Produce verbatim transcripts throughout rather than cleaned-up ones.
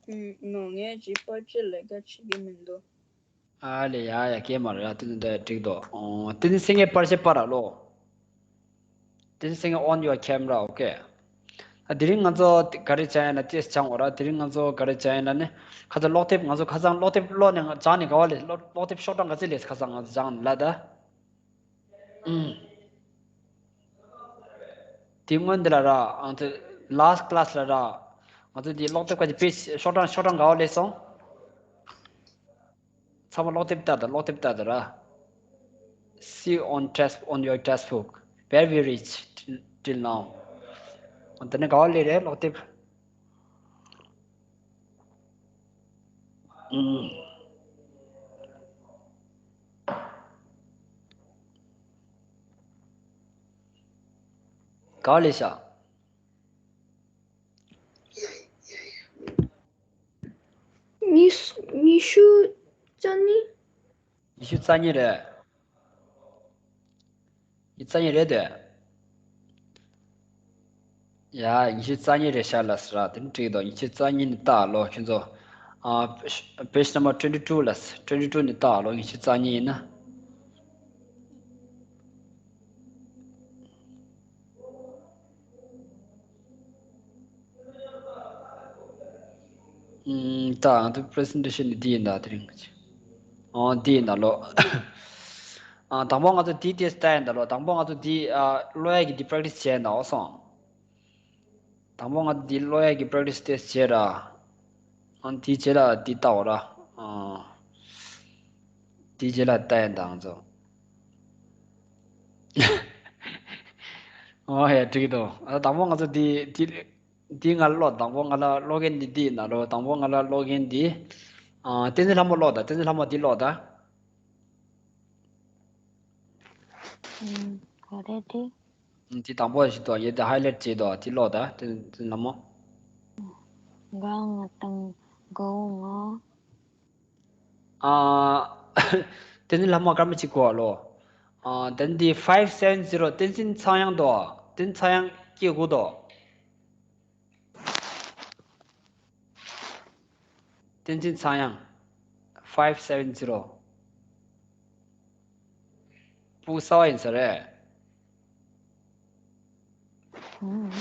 ཨུམ། ནོ། ངས་ཅིག་པར་ཆས་ལས་ཀ་བྱེད་ཀྱི་མི་འདུག་ཨ་ལེ། ཡ་ཡ། སྐད་མ་ར་ཡ། དེ་ནི་འདི་འགྲིག་འདུག་ཨོ། དེ་ནི་སེང་གེ་པར་ཆས་པར་ར་ལོ། དེ་ནི་སེང་གེ། on your camera, okay. ཨ། དེ་རིང་ང་ཚོ་ག་རེ་བྱ་ཡིན་ན་ཏེས་སྦྱང་འོ་ར། དེ་རིང་ང་ཚོ་ག་རེ་བྱ་ཡིན་ན་ནི། ཁ་སང་ཀློག་དེབ། ང་ཚོ་ཁ་སང་ཀློག་དེབ་ཀློག་ནས་སྦྱངས་ནས་ག་བ་ལས། ཀློག་ཀློག་དེབ་ཤོག་གྲངས་ག་ཚོད་ལས་ཁ་སང་ང་ཚོ་སྦྱངས་ལ་ད། ཨུམ། དེ་སྔོན་འདི་ལ་ར། ཨང་། དེ་last class ལ་ར། ང་ཚོ་འདི་ཀློག་དེབ་ཁ་ཅིག་པེཇ་ཤོག་གྲངས་ཤོག་གྲངས་ག་བ་ལས་སོང་། ཚང་མ་ཀློག་དེབ་ལྟ་དང་། ཀློག་དེབ་ལྟ་དང་ར། See on test on your textbook where we reach till, till now. ཨང་། དེ་ནས་ག་བ་ལས་རེད་ཀློག་དེབ། ཨུམ། ག་བ་ལས་ཤག་ཉི་ཤུ་ཉི་ཤུ་རྩ་གཉིས། ཉི་ཤུ་རྩ་གཉིས་རེད། ཉི་ཤུ་རྩ་གཉིས་རེད་དེ། ཡ། ཉི་ཤུ་རྩ་གཉིས་རེད་ཤག་ལ་ཟེར་ར། དེ་ནི་འགྲིག་འདུག་ཉི་ཤུ་རྩ་གཉིས་ནས་ལྟ་ལོ་ཁྱོད་ཚོ། ཨ། page number twenty two ལ། twenty two ནས་ལྟ་ལོ། ཉི་ཤུ་རྩ་གཉིས་ཡིན་ན། ཨུམ། ད་ང་ཚོ་presentation ནི་འདི་ཡིན་ད། དེ་རིང་། ཨོ། འདི་ཡིན་ད་ལོ། ཨ། དང་པོ་ང་ཚོ་འདི་ཏེས་ལྟ་ཡིན་ད་ལོ། དང་པོ་ང་ཚོ་འདི། ཨ། ཀློག་ཡ་གི་འདི་practice བྱས་ཡིན་ད། འོ་སོང་། དང་པོ་ང་ཚོ་འདི་ཀློག་ཡ་གི་practice ཏེས་བྱས་ར། ཨ། འདི་རྗེས་ལ་འདི་ལྟ་འོ་ར། ཨ། འདི་རྗེས་ལ་ལྟ་ཡིན་ད་ང་ཚོ། ཨོ་ཡ། འགྲིག་གི་འདུག་ཨ། དང་པོ་ང་ཚོ་འདི་འདི། འདི་ང་ལ་ཀློག་དང་པོ་ང་ལ་ཀློག་མཁན་འདི་འདི་ཡིན་ན་ལོ། དང་པོ་ང་ལ་ཀློག་མཁན་འདི། ཨ། བསྟན་འཛིན་ལྷ་མོ་ཀློག་དང་། བསྟན་འཛིན་ལྷ་མོ་འདི་ཀློག་དང་། ཨུམ། ག་རེ་འདི། འདི་དང་པོ་ཞིག་འདུག་ཡོད་དེ་highlight བྱས་འདུག་དེ་ཀློག་དང་། བསྟན་འཛིན་ལྷ་མོ། ག་ང་དང་གའོ་ང་། ཨ། བསྟན་འཛིན་ལྷ་མོ་སྐར་མ་གཅིག་གོ་ལོ། ཨ། དེ་འདི་five seven zero བསྟན་འཛིན་ཚངས་དབྱངས་དོ། བསྟན་འཛིན་ཚངས་དབྱངས་སྐྱེས་དགུ་དོ། བསྟན་འཛིན་ཚངས་དབྱངས། five seven zero། སྤུ་གུ་གསར་པ་ཡིན་ས་རེད། ཨུམ།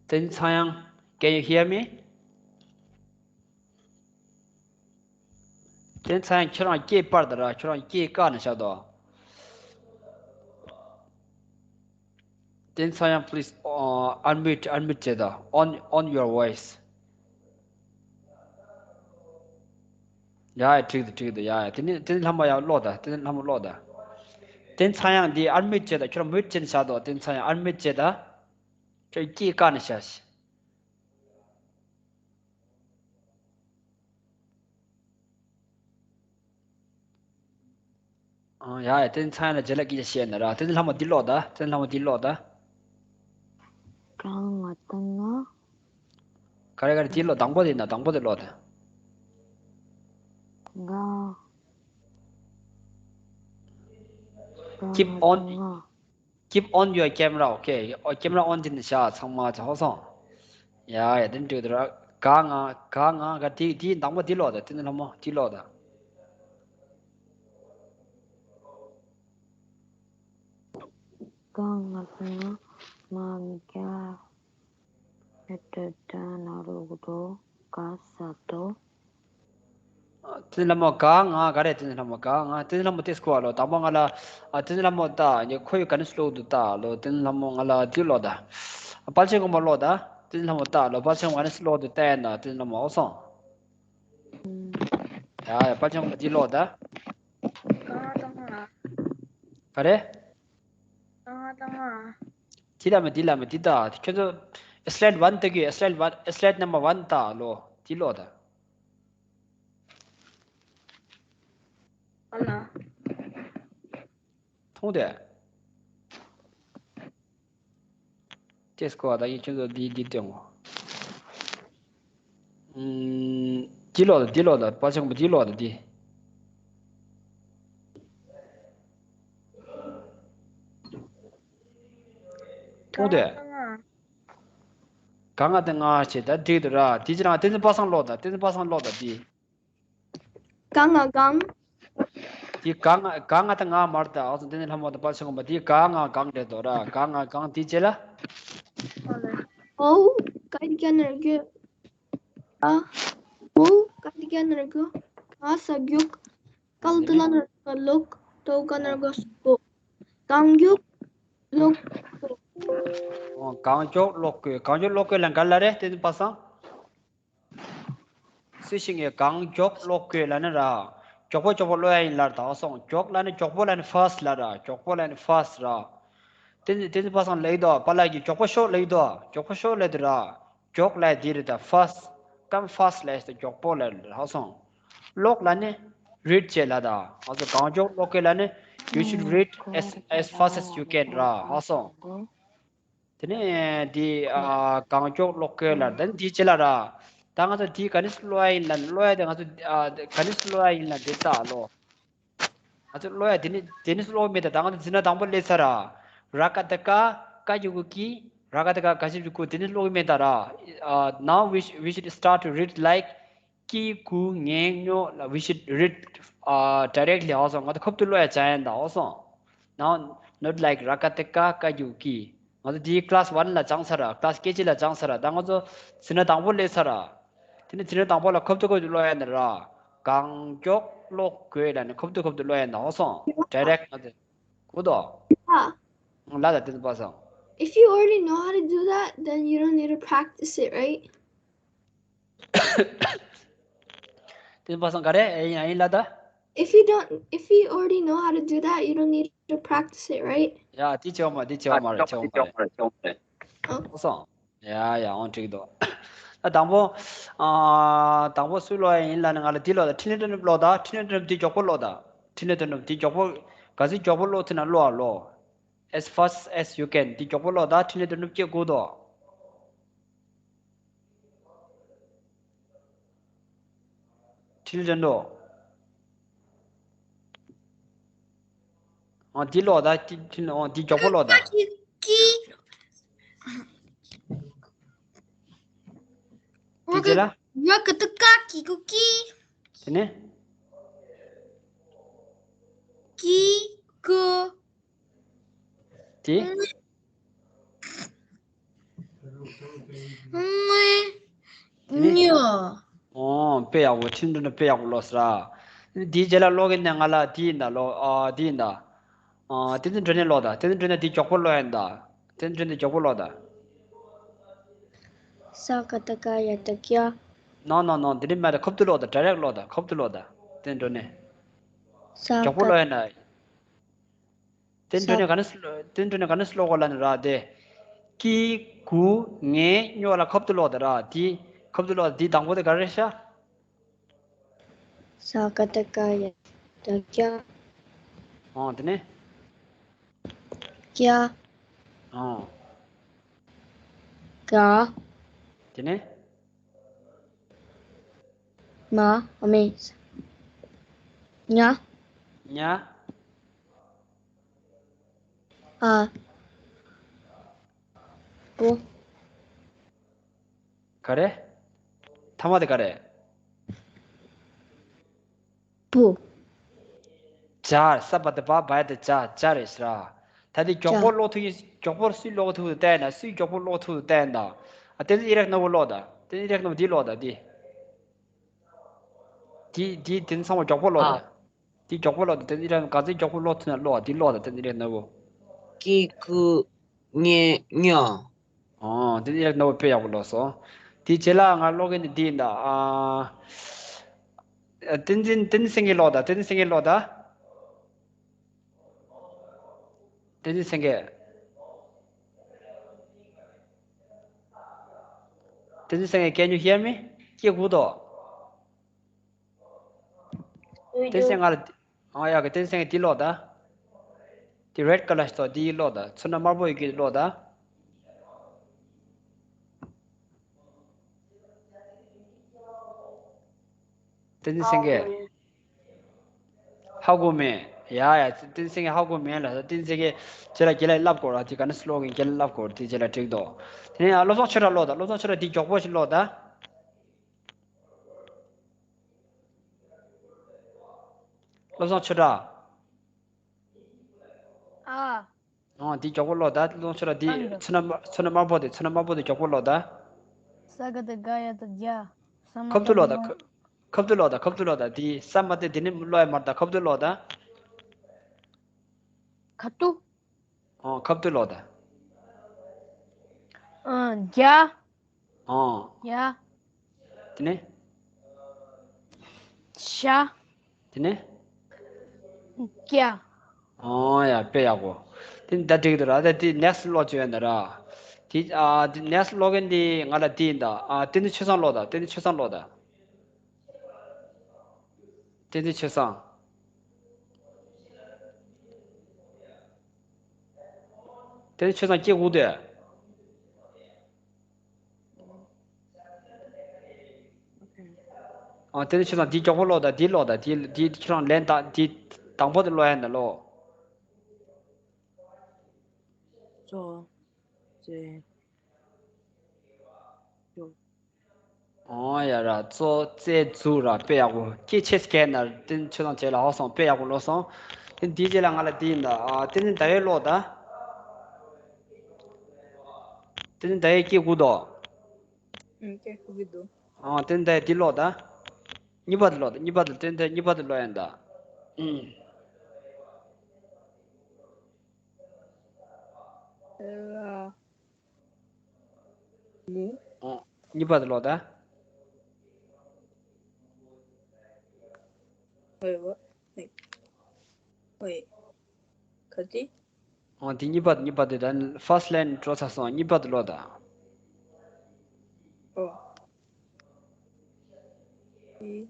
བསྟན་འཛིན་ཚངས་དབྱངས། Can you hear me? བསྟན་འཛིན་ཚངས་དབྱངས། ཁྱོད་རང་སྐད་སྤར་དང་ར། ཁྱོད་རང་སྐད་བཀག་ནས་བཞག་དོ། བསྟན་འཛིན་ཚངས་དབྱངས། Please, uh, unmute, unmute བྱེད་དང་། on, on your voice. ཡ་ཡ། འགྲིག་འདུག་འགྲིག་འདུག་ཡ་ཡ། དེ་ནི་བསྟན་འཛིན་ལྷ་མོ་ཡར་ཀློག་དང་། བསྟན་འཛིན་ལྷ་མོ་ཀློག་དང་། བསྟན་འཛིན་ཚངས་དབྱངས་འདི་unmute བྱེད་དང་། ཁྱོད་རང་mute བྱས་ནས་བཞག་དོ། བསྟན་འཛིན་ཚངས་དབྱངས་unmute བྱེད་དང་། ཁྱོད་སྐད་བཀག་ནས་བཞག་ཨང་། ཡ་ཡ། བསྟན་འཛིན་ཚངས་དབྱངས་ལ་རྗེས་ལ་སྐད་ཆ་བཤད་ན་ར། བསྟན་འཛིན་ལྷ་མོ་འདི་ཀློག་དང་། བསྟན་འཛིན་ལྷ་མོ་འདི་ཀློག་དང་། ག་ང་དང་ང་། ག་རེ་ག་རེ། འདི་ཀློག་དང་པོ་དེ་ན། དང་པོ་དེ་ཀློག་དང་། ག་ག་Keep ང་on. དང་ང་། Keep on your camera, okay? ཨོ། camera on བྱས་ནས་བཞག་ཚང་མ་ཚོ། ཧོ་སོང་། ཡ་ཡ། དེ་འགྲིག་འདུག་ར། ག་ང་ག་ང་ག་དེ་དེ་དང་པོ་དེ་ཀློག་དང་། བསྟན་འཛིན་ལྷ་མོ་དེ་ཀློག་དང་། ག་ང་དང་ང་། མ་མི་ཀ་ཨེ་ཏྲ་ཏྲ་ན་རོ་གུ་རོ་ག་ས་དོ། བསྟན་འཛིན་ལྷ་མོ་ག་ང་ག་རེ། བསྟན་འཛིན་ལྷ་མོ་ག་ང་། བསྟན་འཛིན་ལྷ་མོ་ཏེས་གོ་ཨ་ལོ། དང་པོ་ང་ལ། ཨ། བསྟན་འཛིན་ལྷ་མོ་ལྟ་ཉེ། ཁོ་ཡོད་ག་ནས་ཀློག་འདུག་ལྟ་ལོ། བསྟན་འཛིན་ལྷ་མོ་ང་ལ་འདི་ཀློག་དང་། ཨ། དཔལ་ཆེན་དགོན་པ་ཀློག་དང་། བསྟན་འཛིན་ལྷ་མོ་ལྟ་ལོ། དཔལ་ཆེན་དགོན་པ་ག་ནས་ཀློག་འདུག་ལྟ་ཡ་ན། བསྟན་འཛིན་ལྷ་མོ། ཨོ་སོང་། ཡ་ཡ། དཔལ་ཆེན་དགོན་པ་འདི་ཀློག་དང་། ག་ང་དང་ང་། ག་རེ། ག་ང་དང་ང་། འདི་ལ་མེད། འདི་ལ་མེད། འདི་ལྟ། ཁྱོད་ཚོ་slide one ལྟ་གི། slide one, slide number one ལྟ་ལོ། འདི་ཀློག་དང་། ཨ་ལ། མཐོང་དེ། ཏེས་གོ་ཨ། ད་ཡིན་ཁྱོད་ཚོ་འདི་འདི་སྟོན་གོ། ཨུམ། འདི་ཀློག་དང་། འདི་ཀློག་དང་། དཔལ་ཆེན་དགོན་པ་འདི་ཀློག་དང་། འདི། མཐོང་དེ། ག་ང་དང་ང་བྱས་ད་འགྲིག་འདུག་ར། དེ་ཅི་རང་བསྟན་འཛིན་པ་སངས་ཀློག་དང་། བསྟན་འཛིན་པ་སངས་ཀློག་དང་དེ། ག་ང་གང་། དེ་ག་ང་ག་ང་དང་ང་མར་དང་ཨ་ཙང་བསྟན་འཛིན་ལྷ་མོ་དང་པ་ཆེན་མོ་དེ་ག་ང་གང་རེད་འདུག་ར། ག་ང་གང་དེ་བྱས་ལ། ཨོ། ག་དེ་ག་ན་རྒྱུ། ཨ། ཨོ། ག་དེ་ག་ན་རྒྱུ། ག་ས་རྒྱུག། གལ་ཏེ་ལ་ན་རྒྱུ་ལོག། དོ་ག་ན་རྒྱུ་སོ། གང་རྒྱུག་ལོག་གོ། ཨོ། གང་མགྱོགས་ཀློག་དགོས། གང་མགྱོགས་ཀློག་དགོས་ལ་ག་ལ་རེད་བསྟན་འཛིན་པ་སངས། སུ་ཞིག་གིས་གང་མགྱོགས་ཀློག་དགོས་ལབ་ན་ར། མགྱོགས་པོ་མགྱོགས་པོ་ཀློག་ཡ་ཡིན་ལབ་རེད་ད་སོང་། མགྱོགས་ལབ་ན་མགྱོགས་པོ་ལབ་ན་ཕ་སི་ཊི་ལབ་ར། མགྱོགས་པོ་ལབ་ན་ཕ་སི་ཊི་ར། དེ་དེ་ཚོ་ཕ་སང་ལེགས་དོ། པཱ་ལགས་ཀྱིས་མགྱོགས་པོ་ཤོག་ལེགས་དོ། མགྱོགས་པོ་ཤོག་ལེགས་དོ་ར། མགྱོགས་ལབ་དེ་རེད་ད། ཕ་སི་ཊི། ཀམ་ཕ་སི་ཊི་ལབ་ཡ་མགྱོགས་པོ་ལབ་རེད་ཧ་སོང་། ཀློག་ལབ་ན་རིཌ་བྱེད་ལབ་ད། ཧ་སོང་། གང་མགྱོགས་ཀློག་དགོས་ལབ་ན། You should read as as fast as you can ར་ཧ་སོང་། དེ་ནས་འདི་ཨ་གང་མགྱོགས་ཀློག་དགོས་ལ་དེ་ནས་འདི་ཅི་ལ་ར། ད་ང་ཚོ་འདི་ག་ནས་ཀློག་ཡ་ཡིན་ལ་ཀློག་ཡ་དེ་ང་ཚོ་ཨ་ག་ནས་ཀློག་ཡ་ཡིན་ལ་འདི་ལྟ་ལོ། ང་ཚོ་ཀློག་ཡ་དེ་ནས་དེ་ནས་ཀློག་མེད་ད། ད་ང་ཚོ་འཛིན་གྲྭ་དང་པོ་སླེབས་ཚར་ར། ར་ཀ་ཏ་ཀ་ཀ་གི་གུ་ཀི། ར་ཀ་ཏ་ཀ་ག་ཞབས་ཀྱུ་ཀུ། དེ་ནས་ཀློག་གི་མེད་ད་ར། ཨ་now we should, we should start to read like ཀི་གུ་ངེ་སྨྱོ་ལ། We should read uh, directly ཧ་སོང་། ང་ཚོ་ཁབ་ཏུ་ཀློག་ཡ་བྱ་ཡ་ཡིན་ད་ཧ་སོང་། Now not like ར་ཀ་ཏ་ཀ་ཀ་གི་གུ་ཀི། ང་ཚོ་འདི་class one ལ་སྦྱངས་ཚར་ར། class ཀེ་ཇི་ལ་སྦྱངས་ཚར་ར། ད་ང་ཚོ་འཛིན་གྲྭ་དང་པོ་སླེབས་ཚར་ར། དེ་ནས་འཛིན་གྲྭ་དང་པོ་ལ་ཁབ་ཏུ་ཁབ་ཏུ་ཀློག་ཡ་ཡིན་ད་ར། གང་མགྱོགས་ཀློག་དགོས་ལབ་ནས་ཁབ་ཏུ་ཁབ་ཏུ་ཀློག་ཡ་ཡིན་ད་ཧ་སོང་། Direct ང་ཚོ་གོ་དོ། Yeah. ལ་ད་དེ་ཚོ་པ་སང་། If you already know how to do that, then you don't need to practice it, right? དེ་པ་སང་ག་རེ་ཨེ་ཡིན་ཨེ་ཡིན་ལ་ད། If you don't, if you already know how to do that, you don't need to practice it, right? ཡ་དེ་ཆེ་བ་མ་དེ་ཆེ་བ་མ་རེད། ཆེ་བ་མ་རེད། ཨོ། སོང་། ཡ་ཡ་འོང་འགྲིག་འདུག་ད་དང་པོ་ཨ་དང་པོ་སུ་ཀློག་ཡ་ཡིན་ལ་ནི་ང་ལ་འདི་ཀློག་ད། འཕྲིན་ལས་དོན་གྲུབ་ཀློག་ད། འཕྲིན་ལས་དོན་གྲུབ་འདི་མགྱོགས་པོ་ཀློག་ད། འཕྲིན་ལས་དོན་གྲུབ་འདི་མགྱོགས་པོ་ག་ཚོད་མགྱོགས་པོ་ཀློག་ཐུབ་ན་ཀློག་ཨ་ལོ། As fast as you can འདི་མགྱོགས་པོ་ཀློག་ད། འཕྲིན་ལས་དོན་གྲུབ་སྐྱེ་དགོས་དོ། འཕྲིན་ལས་དོན་གྲུབ། ཨ་འདི་ཀློག་ད། འདི་འཕྲིན་ཨ་འདི་མགྱོགས་པོ་ཀློག་ད། ཀི། འདི་རྗེས་ལ། ར་ཀ་ཏ་ཀ་གི་གུ་ཀི། དེ་ནས། ཀི་གུ། དེ། ངེ། དེ་ནས། ཉོ། ཨོ་དཔེ་ཡག་པོ། འཕྲིན་དོན་གྲུབ་དཔེ་ཡག་པོ་ཀློག་སོང་ར། དེའི་རྗེས་ལ་ཀློག་གི་ནས་ང་ལ་དེ་ཡིན་ད་ལོ། ཨ་དེ་ཡིན་ད། ཨ་བསྟན་འཛིན་སྒྲོན་ནས་ཀློག་ད། བསྟན་འཛིན་སྒྲོན་ནས་དེ་མགྱོགས་པོ་ཀློག་ཡིན་ད། བསྟན་འཛིན་སྒྲོན་ནས་མགྱོགས་པོ་ཀློག་ད། ས་ཀ་ཏ་ཀ་ཡ་ཏ་ཀྱ། No no no འདི་ནས་མ་ད། ཁབ་ཏུ་ཀློག་ད། ཌའི་རེག་ཀློག་ད། ཁབ་ཏུ་ཀློག་ད། བསྟན་འཛིན་སྒྲོན་ནས། ས་མགྱོགས་པོ་ཀ་ཀློག་ཡིན་ད། བསྟན་འགྲོ་ནས་ག་ནས་བསྟན་འགྲོ་ནས་ག་ནས་ཀློག་གོ་ལབ་ན་ར་དེ། ཀི་གུ་ངེ་སྨྱོ་ལ་ཁབ་ཏུ་ཀློག་དེ་ར། དེ་ཁབ་ཏུ་ཀློག་དེ་དང་པོ་དེ་ག་རེ་ཤ། ས་ཀ་ཏ་ཀ་ཡ་ཏ་ཀྱ། ཨོ་དེ་ནས། ཀྱ། ཨོ། ག། དེ་ནས། མ། ཨ་མེ། ཉ། ཉ། ཨ། པོ། ག་རེ། ཐ་མ་དེ་ག་རེ། པོ། ཇ། ས་བ་ད་བ་བ་ཡ་ད་ཇ། ཇ་རེད་ཟེར་ར། ད་དེ་མགྱོགས་པོ་ཀློག་ཐུབ་ཡིན། མགྱོགས་པོ་སུས་ཀློག་ཐུབ་བལྟས་ན། སུས་མགྱོགས་པོ་ཀློག་ཐུབ་བལྟས་ན། ཨ་དེ་ཚོ་ཨི་རག་ནོར་བུ་ཀློག་ད། དེ་ཨི་རག་ནོར་བུ་འདི་ཀློག་ད་འདི། དེ་དེ་དེ་ཚང་མ་མགྱོགས་པོ་ཀློག་ད། ཨ། དེ་མགྱོགས་པོ་ཀློག་ད། དེ་ཨི་རག་ག་ཚོད་མགྱོགས་པོ་ཀློག་ཐུབ་ན་ཀློག་དེ་ཀློག་ད། དེ་ཨི་རག་ནོར་བུ། ཀི་ཀུ་ཉེ་ཉོ། ཨོ་དེ་ཨི་རག་ནོར་བུ་དཔེ་ཡག་པོ་ཀློག་སོང་། དེ་རྗེས་ལ་ང་ཀློག་གི་ནི་འདི་ཡིན་ད། ཨ་བསྟན་འཛིན་བསྟན་འཛིན་སེང་གེ་ཀློག་ད། བསྟན་འཛིན་སེང་གེ་ཀློག་ད། བསྟན་འཛིན་སེང་གེ། བསྟན་འཛིན་སེང་གེ། Can you hear me? སྐྱེ་དགུ་དོ། བསྟན་འཛིན་སེང་གེ་ང་ལ། ཨ་ཡ་གི་བསྟན་འཛིན་སེང་གེ་འདི་ཀློག་ད། འདི་རེད་ཀ་ལར་ཞིག་འདུག་འདི་ཀློག་ད། ཚོན་ཁྲ་དམར་པོ་ཡི་གེ་ཀློག་ད། བསྟན་འཛིན་སེང་གེ། ཧ་གོ་མེད། ཡ་ཡ། བསྟན་འཛིན་གྱིས་ཧ་གོ་མེད་ལ། བསྟན་འཛིན་གྱིས་རྗེས་ལ་རྒན་ལགས་ལབ་དགོས་ར། དེ་ག་ནས་ཀློག་གིན་རྒན་ལགས་ལབ་དགོས་ར། དེ་རྗེས་ལ་འགྲིག་འདུག་དེ་ནས་ཨ། བློ་བཟང་ཆོས་གྲགས་ཀློག་དང་། བློ་བཟང་ཆོས་གྲགས་འདི་མགྱོགས་པོ་ཞིག་ཀློག་དང་། བློ་བཟང་ཆོས་གྲགས། ཨ། ཨང་། འདི་མགྱོགས་པོ་ཀློག་དང་། བློ་བཟང་ཆོས་གྲགས་འདི། ཨང་། ཚོན་སྣ་དམར། ཚོན་སྣ་དམར་པོ་དེ། ཚོན་སྣ་དམར་པོ་དེ་མགྱོགས་པོ་ཀློག་དང་། ས་ག་བཏགས་སྒ་ཡ་བཏགས་སྒྱ། ས་མ་ཁ་བཏགས་སྒ་ཡ། ཁ་བཏགས་ཀློག་དང་། ཁ་བཏགས་ཀློག་དང་། ཁ་བཏགས་ཀློག་དང་། འདི་ས་མ་བཏགས་སྒ་ཡ། འདི་ནི་ཀློག་ཡ་མ་རེད་ད། ཁ་བཏགས་ཀློག་དང་། ཁ་བཏགས། ཨང་། ཁ་བཏགས་ཀློག་དང་། ཨང་། སྒྱ། ཨང་། སྒྱ། དེ་ནས། ཞ། དེ་ནས། སྐྱ། ཨང་། ཡ། དཔེ་ཡག་པོ། དེ་ནི་ད་འགྲིག་འདུག་ར། ད་དེ་ནེག་སི་ཀློག་བྱས་ཡོད་ན་ར། དེ་ཨ། དེ་ནེག་སི་ཀློག་མཁན་དེ་ང་ལ་དེ་ཡིན་ད། ཨ། བསྟན་འཛིན་ཆོས་བཟང་ཀློག་དང་། བསྟན་འཛིན་ཆོས་བཟང་ཀློག་དང་། བསྟན་འཛིན་ཆོས་བཟང་། བསྟན་འཛིན་ཆོས་བཟང་སྐད་སྒུག་དེ། ཨ། བསྟན་འཛིན་ཆོས་བཟང་འདི་མགྱོགས་པོ་ཀློག་དང་། འདི་ཀློག་དང་། འདི། འདི་ཁྱེད་རང་ལན་དང་། འདི་དང་པོ་དེ་ཀློག་ཡ་ན་ཀློག་ཙོ། ཙེ། ཙོ། ཨོ་ཡ་ར། ཙོ་ཙེ་ཛུ་ར། དཔེ་ཡག་པོ། སྐད་ཆེ་ཙམ་ན་བསྟན་འཛིན་ཆོས་བཟང་བྱས་ལ། ཧོ་སོང་། དཔེ་ཡག་པོ་ཀློག་སོང་། དེ་འདིའི་རྗེས་ལ་ང་ལ་འདི་ཡིན་ད། ཨ། བསྟན་འཛིན་ཟླ་བས་ཀློག་དང་། བསྟན་འཛིན་ཟླ་བས་སྐད་སྒུག་དང་། ཨང་། སྐད་སྒུག་གི་འདུག་ཨང་། བསྟན་འཛིན་ཟླ་བས་འདི་ཀློག་དང་། གཉིས་པ་དེ་ཀློག་དང་། གཉིས་པ་དེ། བསྟན་འཛིན་གཉིས་པ་དེ་ཀློག་ཡིན་ད། ཨང་། ལ། ལི། ཨང་། གཉིས་པ་དེ་ཀློག་དང་། ཝེ་ཝེ། ཝེ། ག་དེ། ཨང་། དེ་གཉིས་པ། གཉིས་པ་དེ། ད་ཕར་སི་ལན་འགྲོ་ཚར་སོང་། གཉིས་པ་དེ་ཀློག་དང་། ཨོ། ཨི།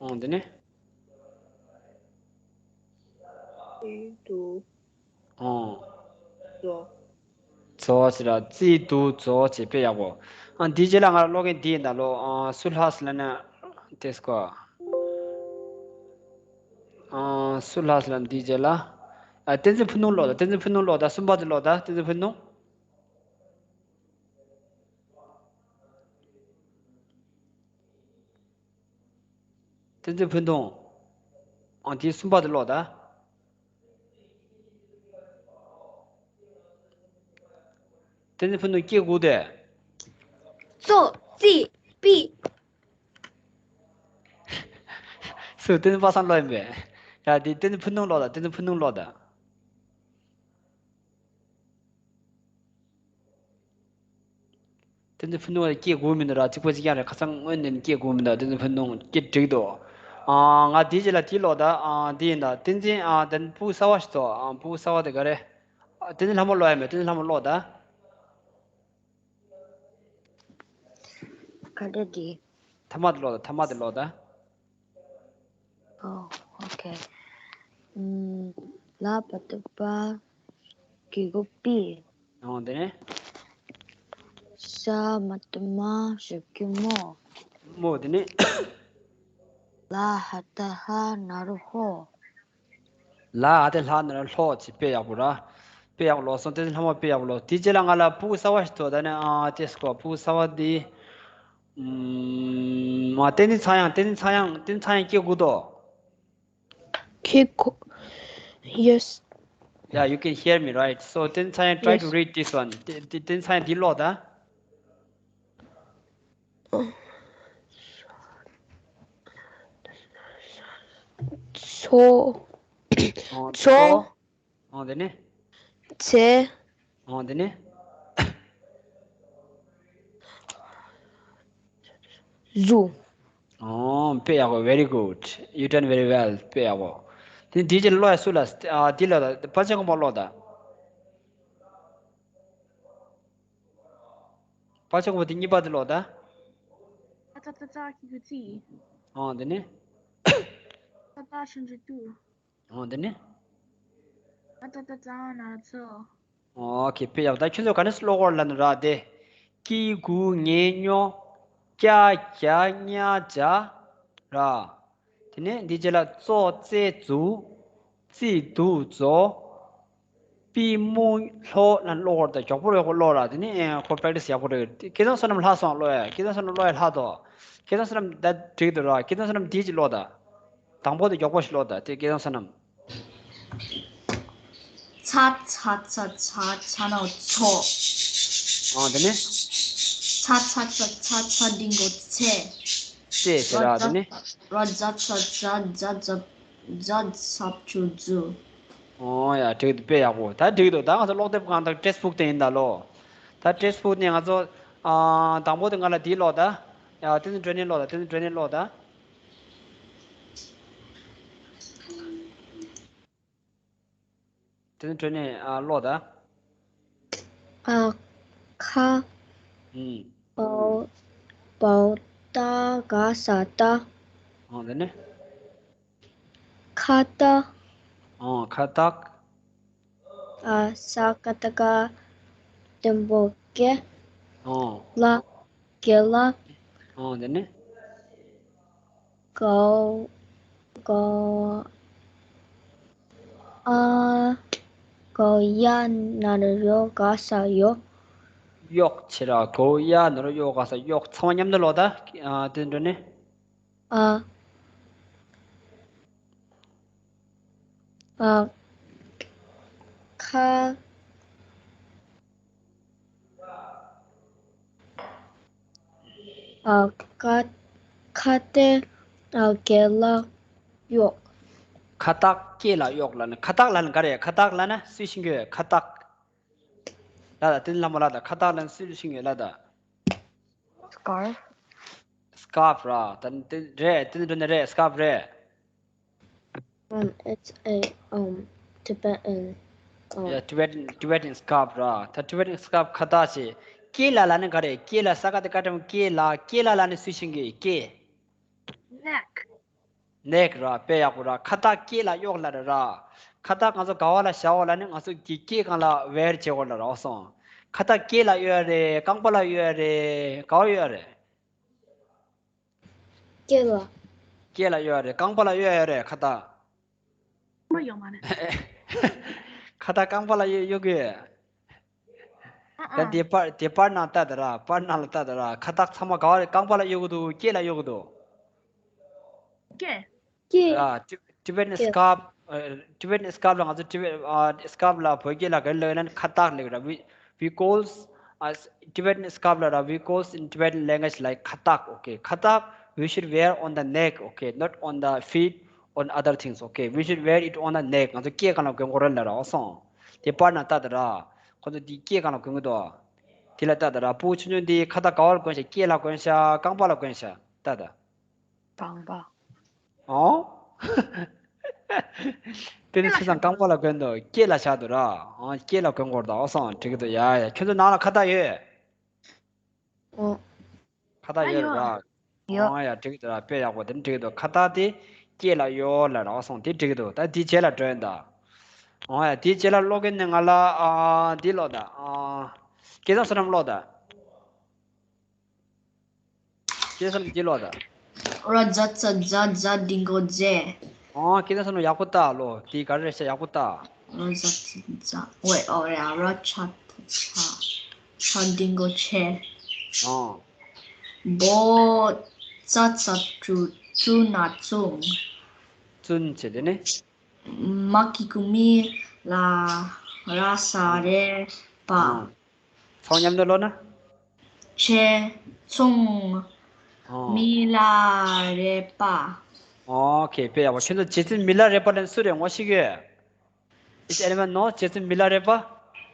ཨང་། དེ་ནས། ཨི་དུ། ཨང་། ཛོ། ཛོ་ཟེར་ར། ཙི་དུ་ཛོ་ཟེར། དཔེ་ཡག་པོ། ཨ། འདིའི་རྗེས་ལ་ང་ལ་ཀློག་མཁན་འདི་ཡིན་ད་ལོ། ཨ། སུ་ལྷ་ཟེར་ལབ་ན་དེ་སྐོ། ཨ། སུ་ལྷ་ཟེར་ལབ་ན་འདིའི་རྗེས་ལ། ཨ། བསྟན་འཛིན་ཕུན་སུམ་ཀློག་དང་། བསྟན་འཛིན་ཕུན་སུམ་ཀློག་དང་། གསུམ་པ་དེ་ཀློག་དང་། བསྟན་འཛིན་ཕུན་སུམ། བསྟན་འཛིན་ཕུན་སུམ། ཨང་། དེ་གསུམ་པ་དེ་ཀློག་དང་། བསྟན་འཛིན་ཕུན་སུམ་སྐད་སྒུག་དེ། ཙོ་ཙི་པི། སུ། བསྟན་འཛིན་པ་སངས་ཀློག་ཡིན་པས། ཡ། དེ་བསྟན་འཛིན་ཕུན་སུམ་ཀློག་དང་། བསྟན་འཛིན་ཕུན་སུམ་ཀློག་དང་། བསྟན་འཛིན་ཕུན་སུམ་སྐད་སྒུག་མི་འདུག་ར། གཅིག་པ་གཅིག་རྐྱང་རེད། ཁ་སང་སྔོན་ནས་སྐད་སྒུག་མི་འདུག་བསྟན་འཛིན་ཕུན་སུམ་སྐད་འགྲིག་འདུག་ཨ། ང་དེའི་རྗེས་ལ་དེ་ཀློག་དང་། ཨ། དེ་ཡིན་ད། བསྟན་འཛིན། ཨ། དེ་ཕྲུ་གུ་གསར་པ་ཞིག་འདུག་ཨ། ཕྲུ་གུ་གསར་པ་དེ་ག་རེ། ཨ། བསྟན་འཛིན་ལྷ་མོ་ཀློག་ཡ་མེད། བསྟན་འཛིན་ལྷ་མོ་ཀློག་དང་། ག་འདྲ་འདི། ཐ་མ་དེ་ཀློག་དང་། ཐ་མ་དེ་ཀློག་དང་། ཨོ། ཨོ་ཁེ། ཨམ། ལ་མ་བཏགས་ལྷ། གི་གུ་ལྷི། ཨོ། དེ་ནས། ས་མ་བཏགས་སྨ། ཞབས་ཀྱུ་སྨོ། སྨོ། དེ་ནས། ལ་འ་བཏགས་ལྷ། ན་རོ་ལྷོ། ལ་འ་བཏགས་ལྷ། ན་རོ་ལྷོ་ཟེར། དཔེ་ཡག་པོ་ར། དཔེ་ཡག་པོ་ཀློག་སོང་། བསྟན་འཛིན་ལྷ་མོ་དཔེ་ཡག་པོ་ཀློག་དེའི་རྗེས་ལ་ང་ལ་ཕྲུ་གུ་གསར་པ་ཞིག་འདུག་ད་ནི། ཨ། དེ་སྐོ། ཕྲུ་གུ་གསར་པ་འདི། ཨམ། བསྟན་འཛིན་ཚངས་དབྱངས། བསྟན་འཛིན་ཚངས་དབྱངས། བསྟན་འཛིན་ཚངས་དབྱངས་སྐད་སྒུག་དང་། ཁྱེད་ཁོ། Yes. Yeah, you can hear me, right? So, བསྟན་འཛིན་ཚངས་དབྱངས། Try to Yes. read this one. བསྟན་འཛིན་ཚངས་དབྱངས་འདི་ཀློག་དང་། ཚོ། ཨོ། ཚོ། ཚོ། ཨོ། དེ་ནས། ཚེ། ཨོ། དེ་ནས། ཟུ། ཨོ། དཔེ་ཡག་པོ། Very good. You done very well. དཔེ་ཡག་པོ། དེ་འདིའི་རྗེས་ལ་ཀློག་ཡ་སུ་ལ། ཨ། འདི་ལ་ད་ཕལ་ཆེར་ངོ་མ་ཀློག་དང་། ཕལ་ཆེར་ངོ་མ་དེ་གཉིས་པ་དེ་ཀློག་དང་། ཨ་ཏ་ཏ་ཏ་གི་གུ་ཙི། ཨོ། དེ་ནས། ཏ་ཏ་ཤུན་ཏུ་ཏུ། ཨོ། དེ་ནས། ཨ་ཏ་ཏ་ཏ་ན་རོ་ཚོ། ཨོ་ཁེ། དཔེ་ཡག་པོ། ད་ཁྱོད་ཚོ་ག་ནས་ཀློག་དགོས་ལབ་ན་ར། དེ། ཀི་གུ་ངེ་སྨྱོ། ཀྱ་གྱ་ཉ་ཇ། ར། དེ་ནས་འདི་རྗེས་ལ་ཙོ་ཙེ་ཛུ། ཙི་དུ་ཛོ། པི་མུ་ལྷོ་ལ་ཀློག་དགོས་རེད། ད་མགྱོགས་པོ་རེད་ཀློག་ར། དེ་ནས་ཁོ་པེ་རེག་ཊི་སི་ཡག་པོ་རེད། སྐལ་བཟང་བསོད་ནམས་ལྷག་སོང་ཀློག་ཡ། སྐལ་བཟང་བསོད་ནམས་ཀློག་ཡ་ལྷག་འདུག་སྐལ་བཟང་བསོད་ནམས་ད་འགྲིག་འདུག་ར། སྐལ་བཟང་བསོད་ནམས་འདི་ཅིག་ཀློག་ད། དང་པོ་དེ་མགྱོགས་པོ་ཞིག་ཀློག་ད། དེ་སྐལ་བཟང་བསོད་ནམས། ཚ་ཚ་ཚ་ཚ་ཚ་ན་ཚོ། ཨ་དེ་ནས། ཚ་ཚ་ཚ་ཚ་ཚ་འགྲེང་བུ་ཚེ། ཚེ་ཟེར་ར། དེ་ནས། ར་ཛ་ཚ་ཛ་ཛ་ཛ་ཛ་ཟ་བཅུ་ཛུ། ཨོ་ཡ། འགྲིག་འདུག་དཔེ་ཡག་པོ། ད་འགྲིག་འདུག་ད་ང་ཚོ་ཀློག་དེབ་སྒང་དང་ཊེགསི་བུག་དེ་ཡིན་ད་ལོ། ད་ཊེགསི་བུག་ནས་ང་ཚོ་ཨ་དང་པོ་དེ་ང་ལ་འདི་ཀློག་ད། ཡ་བསྟན་འཛིན་སྒྲོན་ནས་ཀློག་ད། བསྟན་འཛིན་སྒྲོན་ནས་ཀློག་ད། དེ་ནས་བྲོས་ནས་ཨ་ཀློག་ད། ཨ་ཁ། ཨུམ། བའོ་བའོ་ཏ་ག་ས་ཏ། ཨང་དེ་ནས། ཁ་ཏ། ཨང་ཁ་ཏག་ཨ་ས་ཀ་ཏ་ཀ་ཏན་པོ་ཀེ། ཨང་ལ། ཀེ་ལ། ཨང་དེ་ནས། གའོ་གའོ་ཨ་གའོ་ཡ་ན་རོ་ཡོ་ག་ས་ཡོ། གཡོག་ཆེ་ར། གའོ་ཡ་ན་རོ་ཡོ་ག་ས་གཡོག་ཚང་མ་མཉམ་དུ་ཀློག་ད། ཨ་དེ་འདྲ་ནི། ཨ་ཨ་ཁ། ཨ་ཀ་ཁ་ཏེ་ཨ་ཀེ་ལ་གཡོག་ཁ་ཏག་ཀེ་ལ་གཡོག་ལ་ནི། ཁ་ཏག་ལ་ནི་ག་རེ། ཁ་ཏག་ལ་ནི་སུས་ཤེས་ཀྱི་ཡོད། ཁ་ཏག་ལ་ད་དེ་ལ་མོ་ལ་ད། ཁ་ཏག་ལ་ནི་སུས་ཤེས་ཀྱི་ཡོད་ལ་ད། སི་ཀར་ཕ། སི་ཀར་ཕ་ར། ད་དེ་རེད། དེ་འདྲ་ནི་རེད། སི་ཀར་ཕ་རེད། Um, it's a um Tibetan um. Yeah, Tibetan Tibetan scarf ར། ད་Tibetan scarf ཁ་ཏག་ཅེ། ཀེ་ལ་ལ་ནི་ག་རེ། ཀེ་ལ་ས་ཀ་ཏེ་ཀ་ཏམ་ཀེ་ལ། ཀེ་ལ་ལ་ནི་སུས་ཤེས་ཀྱི་ཡོད། ཀེ neck neck ར། དཔེ་ཡག་པོ་ར། ཁ་ཏག་ཀེ་ལ་གཡོག་ལ་ར་ར། ཁ་ཏག་ང་ཚོ་ག་བ་ལ་བཞག་འོ་ལ་ནི་ང་ཚོ་གི་ཀེ་སྒང་ལ་ཝེར་བྱེད་འོ་ལ་ར། འོ་སོང་། ཁ་ཏག་ཀེ་ལ་གཡོག་རེད། རྐང་པ་ལ་གཡོག་རེད། ག་བ་གཡོག་རེད། སྐེ་ལ། སྐེ་ལ་གཡོག་རེད། རྐང་པ་ལ་གཡོག་ཡོད་རེད་ཁ་ཏག་མ་ཡོང་མ་ནི། ཁ་ཏག་རྐང་པ་ལ་གཡོག་གཡོག་གི་ཡོད། ཨ་ད་ཨ། དེ་པར་དེ་པར་ནང་ལྟ་དང་ར། པར་ནང་ལ་ལྟ་དང་ར། ཁ་ཏག་ཚང་མ་ག་བ་རེད། རྐང་པ་ལ་གཡོག་གི་འདུག་སྐེ་ལ་གཡོག་གི་འདུག་སྐེ། སྐེ། ཨ་Tib- Tibetan སྐེ། སི་ཀར་ཕ། ཨ་Tibetan སི་ཀར་ཕ་ལ་ང་ཚོ་Tibet ཨ་སི་ཀར་ཕ་ལ་བོད་སྐད་ལ་ག་རེ་ལབ་ན་ཁ་ཏག་ལབ་ར། We we calls as Tibetan scarf ལ་ར། We calls in Tibetan language like ཁ་ཏག okay. ཁ་ཏག we should wear on the neck okay, not on the feet, on other things okay. We should wear it on the neck. ང་ཚོ་སྐེ་སྒང་ལ་གོན་དགོས་རེད་ལབ་ར། འོ་སོང་། དེ་པར་ནང་ལྟ་དང་ར། ཁོ་ཚོ་འདི་སྐེ་སྒང་ལ་གོན་གི་འདུག་དེ་ལ་ལྟ་དང་ར། སྤུ་གུ་ཆུང་ཆུང་འདི་ཁ་ཏག་ག་བར་གོན་ཤག་སྐེ་ལ་གོན་ཤག་རྐང་པ་ལ་གོན་ཤག་ལྟ་དང་། རྐང་པ། ཨོ། དེ་ནི་སུ་ཚང་རྐང་པ་ལ་གོན་འདུག་སྐེ་ལ་བཞག་འདུག་ར། ཨོ་སྐེ་ལ་གོན་དགོས་རེད་ད། ཨོ་སོང་། འགྲིག་གི་འདུག་ཡ་ཡ། ཁྱོད་ཚོ་ནང་ལ་ཁ་ཏག་ཡོད། ཨོ། ཁ་ཏག་ཡོད་ར། ཡོད། ཨོ་ཡ། འགྲིག་གི་འདུག་ར། དཔེ་ཡག་པོ། དེ་ནི་འགྲིག་གི་འདུག་ཁ་ཏག་དེ་སྐེ་ལ་གཡོག་ལ་ར། ཨོ་སོང་། དེ་འགྲིག་གི་འདུག་ད་དེའི་རྗེས་ལ་འགྲོ་ཡིན་ད། ཨོ་ཡ། དེའི་རྗེས་ལ་ཀློག་མཁན་ནི་ང་ལ་ཨ་འདི་ཀློག་ད། ཨ་སྐལ་བཟང་བསོད་ནམས་ཀློག་ད། སྐལ་བཟང་བསོད་ནམས་འདི་ཀློག་ད། ར་ཛ་ཚ་ཛ་ཛ་འགྲེང་བུ་ཛེ། ཨོ་སྐལ་བཟང་བསོད་ནམས་ཡག་པོ་ལྟ་ལོ། དེ་ག་རེ་རེད་ཤག་ཡག་པོ་ལྟ། ར་ཛ་ཚ་ཛ། ཝེ་ཨོ་རེད། ར་ཆ་ཚ་ཆ་འགྲེང་བུ་ཆེ། ཨོ། བོ་ཙ་ཚ་བཙུ་བཙུ་ན་བཙུན། བཙུན་བྱས་དེ་ནི། མ་གི་གུ་མི། ལ་ར་ས་རེ་པ། ཨོ། ཚང་མཉམ་དུ་ཀློག་ན། ཆེ། ཚོང་། ཨོ། མི་ལ་རེ་པ། ཨོ་ཁེ། དཔེ་ཡག་པོ། ཁྱོད་ཚོ་རྗེ་བཙུན་མི་ལ་རས་པ་ལབ་ན་སུ་རེད། ངོ་ཤེས་ཀྱི་ཡོད། Is anyone know རྗེ་བཙུན་མི་ལ་རས་པ།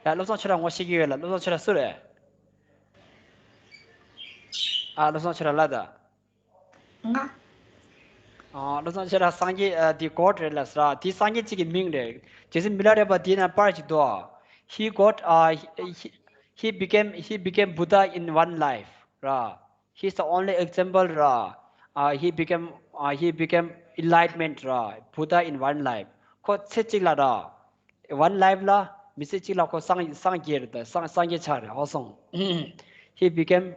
ཡ་བློ་བཟང་ཁྱོད་རང་ངོ་ཤེས་ཀྱི་ཡོད་ལ། བློ་བཟང་ཁྱོད་རང་སུ་རེད། ཨ་བློ་བཟང་ཁྱོད་རང་ལ་ད། ང་། ཨ་བློ་བཟང་ཁྱོད་རང་སངས་རྒྱས་ཨ་དེ་གོ་ཊ་རེད་ལ་ཟེར། དེ་སངས་རྒྱས་གཅིག་གི་མིང་རེད། རྗེ་བཙུན་མི་ལ་རས་པ་དེའི་ནང་པར་ཅིག་འདུག He got uh, he, he, he became he became Buddha in one life ར། He's the only example ར། Uh, he became uh, he became enlightenment ར། Buddha in one life. ཁོ་ཚེ་གཅིག་ལ་ར། One life ལ། མི་ཚེ་གཅིག་ལ་ཁོ་སངས་སངས་རྒྱས་རེད་ད། སངས་སངས་རྒྱས་ཆགས་རེད། ཧོ་སོང་། He became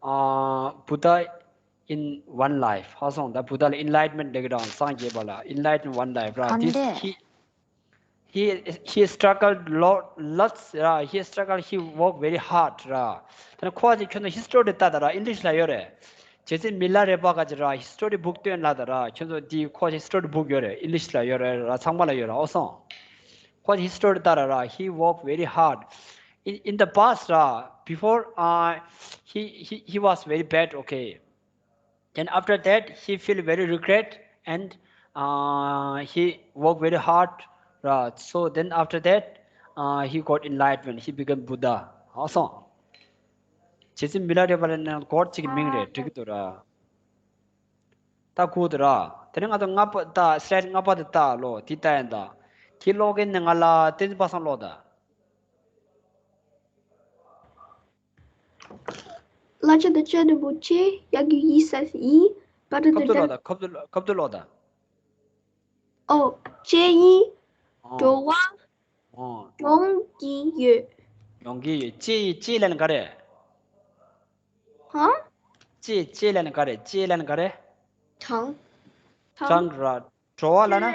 uh, Buddha in one life. ཧ་སོང་ད་བུ་ད་ལ་enlightenment ལེགས་དང་སངས་རྒྱས་པ་ལ་enlightenment one life ར། གང་འདྲས། This he he he struggled lot lots ར། He struggled, he worked very hard ར། ད་ནི་ཁོ་ཅིག་ཁྱོད་ཚོ་history ལྟ་ད་ར། English ལ་ཡོད་རེད། ཇེ་སི་མི་ལ་རེ་པ་ག་ཅིག་ར། History book སྟོན་ལ་ད་ར། ཁྱོད་ཚོ་འདི་ཁོ་ཅིག་history book ཡོད་རེད། English ལ་ཡོད་རེད་ར། ཚང་མ་ལ་ཡོད་ར། ཨོ་སོང་། ཁོ་ཅིག་history ལྟ་ད་ར། He worked very hard in in the past ར། Before uh he he he was very bad, okay. Then after that, he feel very regret and uh, he worked very hard. Right? So then after that, uh, he got enlightenment. He became Buddha. Awesome. ཇེ་སི་མི་ལ་རེ་པ་ལ་ནི་གོར་གཅིག་མིང་རེད། འགྲིག་གི་འདུག་ར། ད་གོ་འདུག་ར། དེ་ནས་ང་ཚོ་ལྔ་པ་ད་slide ལྔ་པ་དེ་ལྟ་ལོ། དེ་ལྟ་ཡིན་ད། དེ་ཀློག་མཁན་ནི་ང་ལ་བསྟན་འཛིན་པ་སངས་ཀློག་ད། གླ་ཆ་དང་ཆ་དང་པོ་ཆེ་ཡ་གི་ཡི་ས་ཡི་བ་ཏ་ཁབ་ཏུ་ཏ་ལོག་ད། ཁབ་ཏུ་ཁབ་ཏུ་ལོག་ད། ཨོ། ཆེ་ཡི་ཨོ། འགྲོ་བ་ཨོ། ཡོང་གི་ཡོད། ཡོང་གི་ཡོད། ཆེ་ཡི་ཆེ་ལ་ནི་ག་རེ། ཧ། ཆེ་ཆེ་ལ་ནི་ག་རེ། ཆེ་ལ་ནི་ག་རེ། གྲངས། གྲངས་ར། འགྲོ་བ་ལ་ན།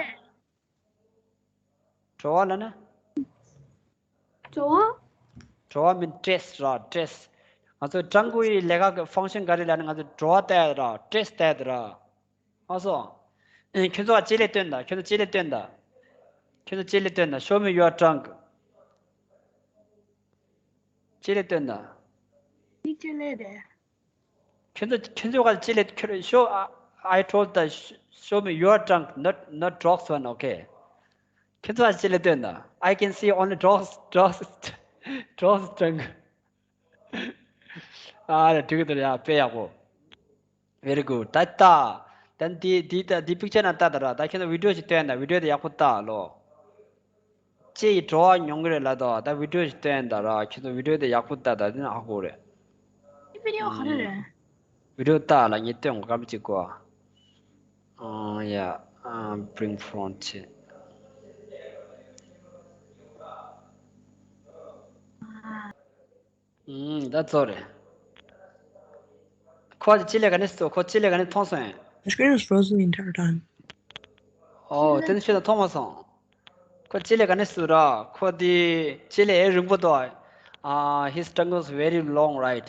འགྲོ་བ་ལ་ན། འགྲོ་བ། འགྲོ་བ་མིན་trace ར། trace། ང་ཚོ་ཀྲང་གོ་ཡི་ལས་ཀ་གི་function ག་རེ་ལ་ནི་ང་ཚོ་འགྲོ་བ་ལྟ་ཡ་ར། trace ལྟ་ཡ་ར། ཨ་སོ། ཨེ། ཁྱོད་ཚོ་ལྕེ་ལེ་སྟོན་ད། ཁྱོད་ཚོ་ལྕེ་ལེ་སྟོན་ད། ཁྱོད་ཚོ་ལྕེ་ལེ་སྟོན་ད། Show me your tongue. ལྕེ་ལེ་སྟོན་ད། འདི་ལྕེ་ལེ་རེད། ཁྱོད་ཚོ་ཁྱོད་ཚོ་ག་ལྕེ་ལེ་ཁྱོད། Show, I told the sh- show me your tongue, not not Drog's one, okay? ཁྱོད་ཚོ་ག་ལྕེ་ལེ་སྟོན་ད། I can see only Drog's, Drog's, Drog's tongue. ཨ་རེ། འགྲིག་གི་འདུག་ཡ། དཔེ་ཡག་པོ། Very good. ད་ལྟ་ད་འདི་འདི་ད་འདི་picture ནང་ལྟ་ད་ར། ད་ཁྱེད་ཚོ་video ཞིག་སྟོན་ད། video དེ་ཡག་པོ་ལྟ་ལོ། ལྕེ་ཡི་བྲོ་བ་མྱོང་གི་རེད་ལབ་དོ། ད་video ཞིག་སྟོན་ད་ར། ཁྱེད་ཚོ་video དེ་ཡག་པོ་ལྟ་ད། དེ་ནི་ཧ་གོ་རེད། འདི་video ག་རེ་རེད། video ལྟ་ལ་ངས་སྟོན་གོ་སྐར་མ་གཅིག་གོ། ཨ་ཡ། ཨ། bring front ཆེ། ཨ། ཨུམ། ད་ཚོ་རེད། ཁོ་ལྕེ་ལེ་ག་ནས་སུ། ཁོ་ལྕེ་ལེ་ག་ནས་མཐོང་སོང་ཡ། My screen was frozen the entire time. ཨོ། དེ་ནི་ཤེས་ད་མཐོང་མ་སོང་། ཁོ་ལྕེ་ལེ་ག་ནས་སུ་ར། ཁོ་དེ་ལྕེ་ལེ་ཨེ་རིང་པོ་དོ། ཨ། His tongue was very long, right?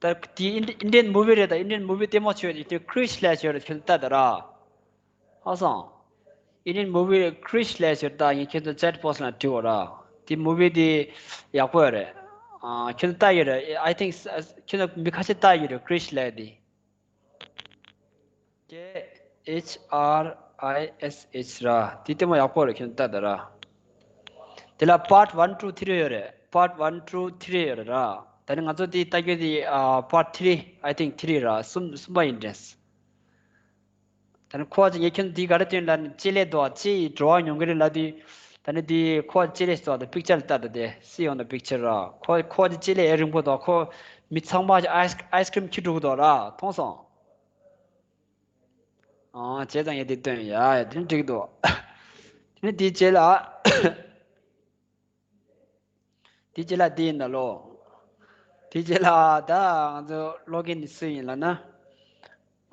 ད་དེ་Indi- Indian movie རེད། ད་Indian movie ལྟད་མོ་བྱོས་དེ་Krish ལབ་བྱོས་རེད། ཁྱོད་ལྟ་ད་ར། ཧ་སོང་། Indian movie Krish ལབ་ཟེར། ད་ངས་ཁྱོད་ཚོ་chat box ལ་བྲིས་པ་ར། དེ་movie དེ་ཡག་པོ་ཡོད་རེད། ཨ། ཁྱོད་ཚོ་ལྟ་ཡོད་རེད། I think ཁྱོད་ཚོ་མི་ཁ་ཤས་ལྟ་ཡོད་རེད། Krish ལབ་དེ། K H R I S H ར། དེ་ལྟད་མོ་ཡག་པོ་རེད། ཁྱོད་ཚོ་ལྟ་ད་ར། དེ་ལ་part one, two, three ཡོད་རེད། part one, two, three ཡོད་རེད་ར། ད་ནི་ང་ཚོ་དེ་ལྟ་རྒྱུ་དེ། ཨ། part three, I think three ར། གསུམ་གསུམ་པ་ཡིན་དྲན། ད་ནི་ཁོ་ཅིག་ངས་ཁྱོད་འདི་ག་རེ་སྟོན་ལབ་ན། ལྕེ་ལེ་དོ། ལྕེ་ཡི་བྲོ་བ་མྱོང་གི་རེད་ལབ་དུས། ད་ནི་འདི་ཁོ་ལྕེ་ལེ་སོ་ད་picture ལ་ལྟ་ད་དེ། See on the picture ར། ཁོ་ཁོ་ཅིག་ལྕེ་ལེ་ཨེ་རིང་པོ་དོ། ཁོ་མི་ཚང་མ་ཅིག་ice- ice cream ཁྱི་འགྲོ་གི་དོ་ར། མཐོང་སོང་། ཨ། བྱས་ཙང་ངས་འདི་སྟོན་ཡ། ཡ། དེ་ནི་འགྲིག་འདུག་དེ་ནི་འདི་རྗེས་ལ། དེ་རྗེས་ལ་འདི་ཡིན་ད་ལོ། དེ་རྗེས་ལ་ད་ང་ཚོ་ཀློག་མཁན་འདི་སུ་ཡིན་ལབ་ན།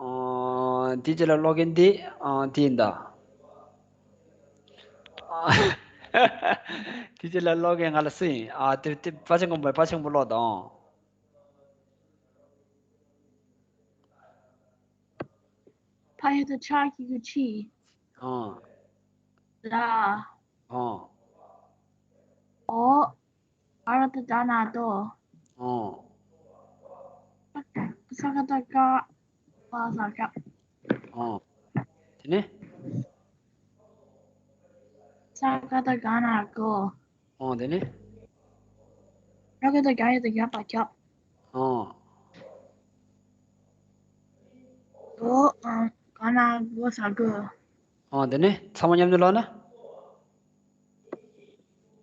ཨོ། དེ་རྗེས་ལ་ཀློག་མཁན་འདི། ཨ། འདི་ཡིན་ད། དེ་རྗེས་ལ་ཀློག་མཁན་ང་ལ་སུ་ཡིན། ཨ། དེ་དེ་པ་ཆེན་པོ་མོ། པ་ཆེན་པོ་ཀློག་དང་། ཕ་ཡ་བཏགས་ཕྱ་གི་གུ་ཕྱི། ཨང་། ལ། ཨང་། འོ། འ་ར་བཏགས་འདྲ་ན་འདྲོ། ཨང་། ས་ག་བཏགས་སྐྲ། བ་ཟ་སྐྲ། ཨང་། དེ་ནས། ས་ག་བཏགས་སྒ་ན་སྒོ། ཨང་། དེ་ནས། ར་ག་བཏགས་རྒྱ་ཡ་བཏགས་རྒྱབ་པ་རྒྱབ། ཨང་། འོ། ཨང་། ག་ན་འོ་ཟ་གོ། ཨང་། དེ་ནས་ཚང་མ་མཉམ་དུ་ཀློག་ན།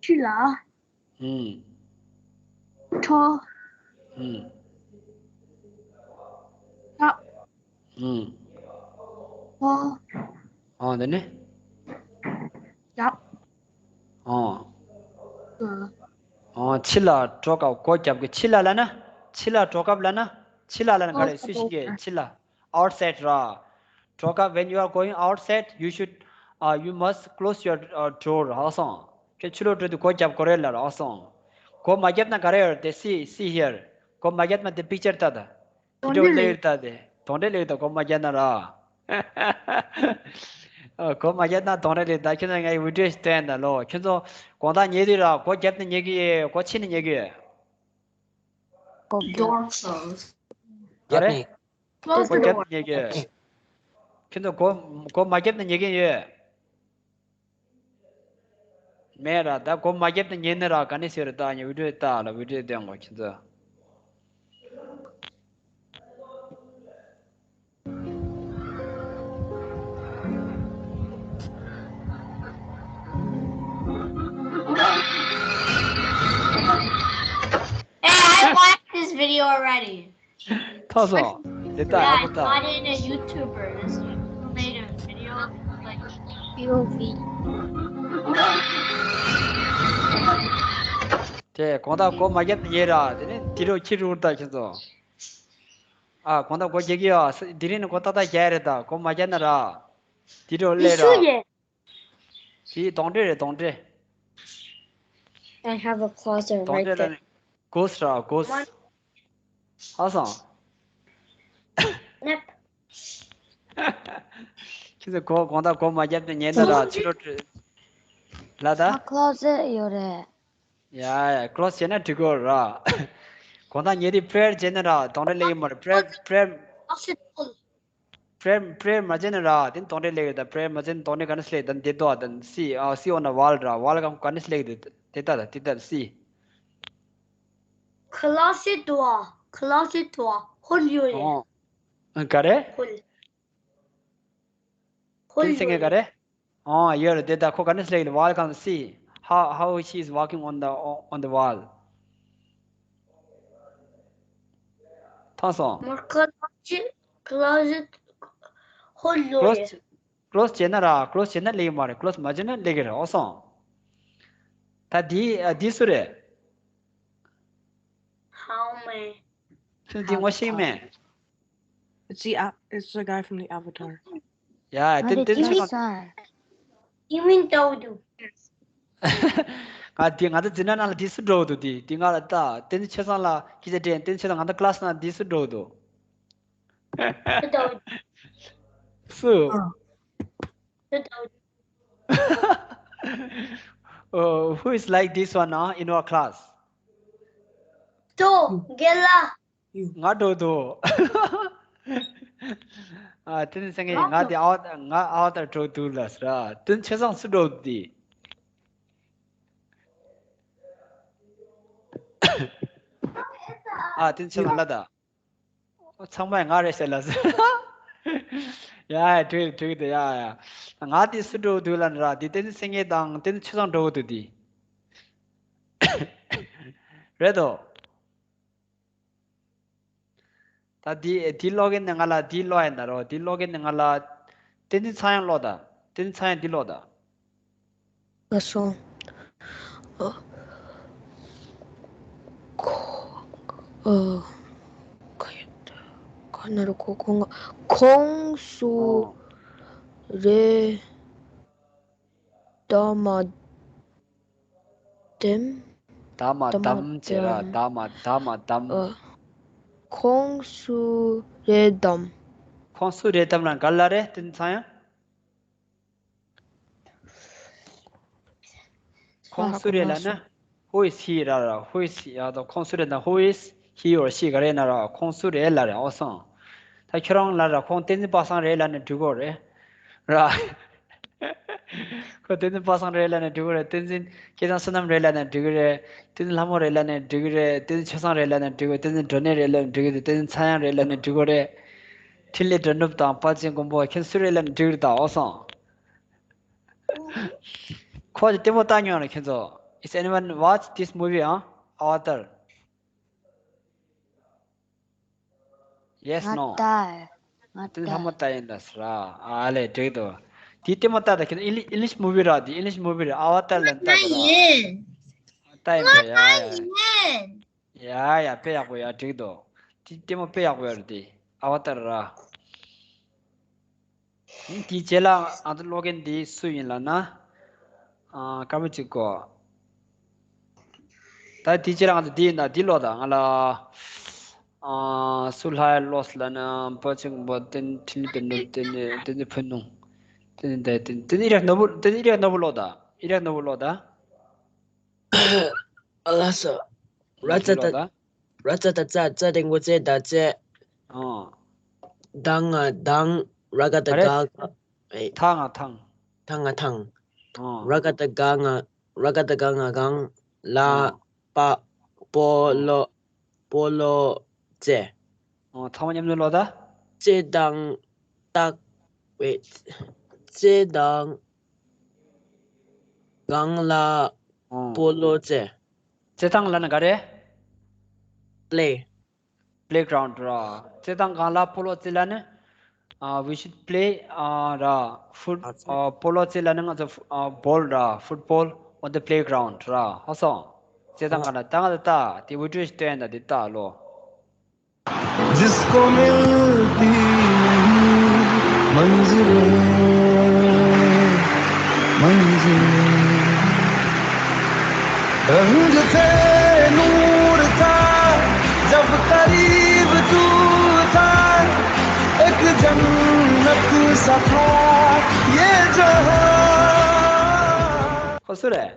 ཕྱི་ལ། ཨུམ། ཁྲོ། ཨུམ། ཁྲ། ཨུམ། ཧོ། ཨང་། དེ་ནས། རྒྱབ། ཨང་། གོ། ཨང་། ཕྱི་ལ་འགྲོ་སྐབས་སྒོ་རྒྱབ་གི། ཕྱི་ལ་ལབ་ན། ཕྱི་ལ་འགྲོ་སྐབས་ལབ་ན། ཕྱི་ལ་ལབ་ན་ག་རེ། སུ་ཤེས་ཀྱི། ཕྱི་ལ། outside ར། གྲོགས་ཁ། When you are going outside, you should, uh, you must close your, uh, door. ཧ་སོང་། ཁྱོད་ཕྱི་ལོགས་འགྲོ་དུས་སྒོ་བརྒྱབ་དགོས་རེད་ལབ་ར། ཧ་སོང་། སྒོ་མ་བརྒྱབ་ན་ག་རེ་ཡོད་རེད་དེ། See, see here. སྒོ་མ་བརྒྱབ་ན་དེ་པིག་ཅར་ལྟ་ད། དེ་འདྲ་ལེ་ཡོད་ད་དེ། གདོན་འདྲེ་ལེ་ཡོད་ད། སྒོ་མ་བརྒྱབ་ན་ར། ཨ། སྒོ་མ་བརྒྱབ་ན་གདོན་འདྲེ་ལེ་ད། ཁྱོད་ཚོ་ངའི་བི་ཌིའོ་ཞིག་སྟོན་ད་ལོ། ཁྱོད་ཚོ་དགོང་དག་ཉལ་དུས་ར། སྒོ་བརྒྱབ་ནས་ཉལ་གི་ཡོད། སྒོ་ཕྱེ་ནས་ཉལ་གི་ཡོད། སྒོ་བརྒྱབ། Door closed. ག་རེ། Close the door. སྒོ་བརྒྱབ་ནས་ཉལ་གི་ཡོད། ཁྱོད་ཚོ་སྒོ་སྒོ་མ་བརྒྱབ་ནས་ཉལ་གི་ཡོད། མེད་ར། ད་སྒོ་མ་བརྒྱབ་ནས་ཉལ་ན་ར་ག་ནས་ཟེར་ར། ད་ངའི་བི་ཌིའོ་ལྟ་ལ། བི་ཌིའོ་སྟོན་གོ་ཁྱོད་ཚོ། Hey, I watched this video already. ཐོག་སོང་། དེ་ལྟ་ཨ་ཁུ་ལྟ། Yeah, I saw it in a YouTuber. This YouTuber made a video, like, P O V. དེ་གོང་དག་སྒོ་མ་བརྒྱབ་ན་ཉལ་ར། དེ་ནས་དེ་རུ་ཁྱི་རུ་ད་ཁྱེད་ཚོ། ཨ། གོང་དག་སྒོ་རྒྱག་གི་ཡོད། དེ་རིང་ནས་སྒོ་ཏག་ཏག་རྒྱག་རེད་ད། སྒོ་མ་བརྒྱབ་ན་ར། དེ་རུ་སླེབས་ར། དེ་གདོན་འདྲེ་རེད། གདོན་འདྲེ། I have a closet right there. གདོན་འདྲེ་ལ་ནི་གྷོ་སི་ཊི་ར། གྷོ་སི་ཊི། ཧ་སོང་། ཁྱེད་ཚོ་སྒོ་གོང་དག་སྒོ་མ་བརྒྱབ་ནས་ཉལ་ན་ར། ཕྱི་ལོགས་ཁྲིད་ལ་ད། ང་ཁོ་ལོ་སེ་ཊི་ཡོད་རེད། ཡ་ཡ། ཁོ་ལོ་སེ་ཊི་བྱས་ན་འགྲིག་གོ་ར། གོང་དག་ཉལ་དུས་པེ་རེར་བྱས་ན་ར་གདོན་འདྲེ་སླེབས་ཀྱི་མ་རེད། པེ་རེར་པེ་རེར། པེ་རེར་པེ་རེར་མ་བྱས་ན་ར་དེ་གདོན་འདྲེ་སླེབས་ཀྱི་རེད་ད། པེ་རེར་མ་བྱས་ན་གདོན་འདྲེ་ག་ནས་སླེབས་ད། འདི་ལྟོས་ད། See, uh, see on the wall ར། ཝལ་གང་ག་ནས་སླེབས་ཀྱི་རེད། དེ་ལྟ་ད། དེ་ལྟ་ད། See. Closet door. Closet door. ཧོལ་ཡོད་རེད། ཨོ། ག་རེ། ཧོལ། དེ་ཚེ་ངས་ག་རེ། ཨོ། ཡོད་རེད། དེ་ད་ཁོ་ག་ནས་སླེབས་ཀྱི་རེད། ཝལ་གང་། See how, how she is walking on the, on the wall. ཐང་སོང་། མ་ཁ་ལོ་སེ་ཊི། ཁོ་ལོ་སེ་ཊི་ཧོལ་ཡོད་རེད། ཁོ་ལོ་སེ་ཊི་བྱས་ན་ར། ཁོ་ལོ་སེ་ཊི་བྱས་ན་སླེབས་ཀྱི་མ་རེད། ཁོ་ལོ་སེ་ཊི་མ་བྱས་ན་སླེབས་ཀྱི་རེད། ཨོ་སོང་། ད་འདི་ཨ་འདི་སུ་རེད། How am I? ཁྱོད་འདི་ངོ་ཤེས་མེད། It's the, uh, it's the guy from the Avatar. ཡ། དེ་དེ་ཚོ་ས། You mean Dodo? ང་དེ་ང་ཚོ་འཛིན་གྲྭ་ནང་ལ་དེ་སུ་འགྲོ་འདུག་དེ་དེ་ང་ལ་ལྟ། དེ་ཚོ་ཆེ་ཚང་ལ་སྐད་ཆ་དྲིས། དེ་ཚོ་ཆེ་ཚང་ང་ཚོ་ཀི་ལ་སི་ནང་དེ་སུ་འགྲོ་འདུག་སུ་འགྲོ་འདུག་སུ། སུ་འགྲོ་འདུག Oh, who is like this one, uh, in our class? ཏོ། རྒན་ལགས། ང་འགྲོ་འདུག་ཨ། དེ་ནི་སེང་གེ་ཡིན། ང་དེ་ཨ་ང་ཨ་ཝ་ཏར་འགྲོ་འདུག་ལ་ཟེར། ཨ། དེ་ནི་ཆེ་ཚང་སུ་འགྲོ་འདུག་དེ། ཨ། དེ་ནི་ཆེ་ཚང་ལ་ད། ཚང་མས་ང་རེད་ཟེར་ལ་ཟེར། ཡ་ཡ། འགྲིག་འགྲིག་འདུག་ཡ་ཡ། ང་དེ་སུ་འགྲོ་འདུག་ལ་ནི་ར། དེ་དེ་ནི་སེང་གེ་དང་དེ་ནི་ཆེ་ཚང་འགྲོ་འདུག་དེ། རེད་དོ། ད་འདི་འདི་ཀློག་མཁན་ནི་ང་ལ་འདི་ཀློག་ཡ་ད་རོ། འདི་ཀློག་མཁན་ནི་ང་ལ་བསྟན་འཛིན་ཚངས་དབྱངས་ཀློག་ད། བསྟན་འཛིན་ཚངས་དབྱངས་འདི་ཀློག་ད། ང་སོང་། ཨ། ཁོ། ཨ། ག་ཡོད། ག་ན་རུ་ཁོ་ཁོང་ཁོང་སུ་ཨོ། རེད་དམ། དམ། ད་མ་ད་མ་དམ་བྱེད་ར། དམ། ད་མ་ད་མ་དམ། ཨ། ཁོང་སུ་རེད་དམ། ཁོང་སུ་རེད་དམ་ལ་ག་ལ་རེད། བསྟན་འཛིན་ཚངས་དབྱངས། ཁོང་སུ་རེད་ལབ་ན། Who is he ར་ར། Who is he ཡ་ད། ཁོང་སུ་རེད་ན། Who is he or she ག་རེ་ན་ར། ཁོང་སུ་རེད་ལབ་རེད། ཨོ་སོང་། ད་ཁྱོད་རང་ལབ་ར། ཁོང་བསྟན་འཛིན་པ་སངས་རེད་ལབ་ན་འགྲིག་གོ་རེད། ར། ཁོ་བསྟན་འཛིན་པ་སངས་རེད་ལབ་ན་འགྲིག་གི་རེད། བསྟན་འཛིན་སྐལ་བཟང་བསོད་ནམས་རེད་ལབ་ན་འགྲིག་གི་རེད། བསྟན་འཛིན་ལྷ་མོ་རེད་ལབ་ན་འགྲིག་གི་རེད། བསྟན་འཛིན་ཆོས་བཟང་རེད་ལབ་ན་འགྲིག་གི་རེད། བསྟན་འཛིན་འགྲོ་ནས་རེད་ལབ་ན་འགྲིག་གི་རེད། བསྟན་འཛིན་ཚངས་དབྱངས་རེད་ལབ་ན་འགྲིག་གི་རེད། འཕྲིན་ལས་དོན་གྲུབ་དང་དཔལ་ཆེན་མགོན་པོ། ཁྱེད་སུ་རེད་ལབ་ན་འགྲིག་གི་རེད་ད། ཨོ་སོང་། ཁོ་ཅིག་ལྟད་མོ་ལྟ་མྱོང་རེད་ཁྱེད་ཚོ། Is anyone watch this movie, huh? Avatar. Yes, no. ང་ལྟ། ང་དེ་ལྟ། ལྷ་མོ་ལྟ་ཡིན་ད་ཟེར་ར། ཨ་ལས་འགྲིག་འདུག་དེ་ལྟད་མོ་ལྟ་ད་ཁྱེད། English movie ར། དེ་English movie རེད། ཨ་ཝ་ཏར་ལན་ལྟ་ད་ར། ལྟ་ཡིན་ད། ཡ་ཡ། ཡ་ཡ། དཔེ་ཡག་པོ་ཡ། འགྲིག་འདུག་དེ་ལྟད་མོ་དཔེ་ཡག་པོ་ཡོད་རེད་དེ། ཨ་ཝ་ཏར་ར། དེའི་རྗེས་ལ་ང་ཚོ་ཀློག་མཁན་འདི་སུ་ཡིན་ལབ་ན། ཨ། དཀར་པོ་གཅིག་གོ། ད་དེའི་རྗེས་ལ་ང་ཚོ་འདི་ཡིན་ད། འདི་ཀློག་ད། ང་ལ། ཨ། སུ་ལྷ་ཡ་ལོས་ལབ་ན་པོ་ཆེན་པོ་ཏན་ཁྲིན་པེ་ནུ་ཏན་ཏན་ཕུ་ནུ། ཏན་ཏན་ཏན་ཏན་ཨི་རག་ནོ་བུ། ཏན་ཨི་རག་ནོ་བུ་ཀློག་ད། ཨི་རག་ནོ་བུ་ཀློག་ད། ཨ་ལ་སོ། ར་ཙ་ད། ཀློག་ད། ར་ཙ་ད་ཙ། ཙ་འགྲེང་བུ་ཙེ། ད་ཙེ། ཨ། དང་ང་དང་། ར་ག་ད་ག་ག་ཨེ། ཐ་ང་ཐང་། ཐ་ང་ཐང་། ཨ། ར་ག་ད་ག་ང་། ར་ག་ད་ག་ང་གང་། ལ། ཨ། པ། པོ་ལོ། པོ་ལོ་ཙེ། ཨ། ཚང་མ་མཉམ་དུ་ཀློག་ད། ཙེ་དང་། ཏག་ཝེ། ཙེ་དང་། གང་ལ། ཨ། པོ་ལོ་ཙེ། ཙེ་དང་ལབ་ན་ག་རེ། པེ་ལེ། པེ་ལེ་གྷ་རའུན་ཌི་ར། ཙེ་དང་གང་ལ་པོ་ལོ་ཙེ་ལབ་ན། ཨ། we should play ཨ་ར། ཕུཊ། ཨ། པོ་ལོ་ཙེ་ལབ་ན་ང་ཚོ་ཨ་བོལ་ར། football on the playground ར། ཧ་སོང་། ཙེ་དང་གང་ལ། ད་ང་ཚོ་ད་དེ་བི་ཌི་ཡོ་ཞིག་སྟོན་ད། དེ་ད་ཀློག जिसको मिलती नहीं मंजिलें, मंजिलें। रंग थे नूर था जब करीब तू था, एक जन्नत सा था ये जहां। ཁོ་སུ་རེད།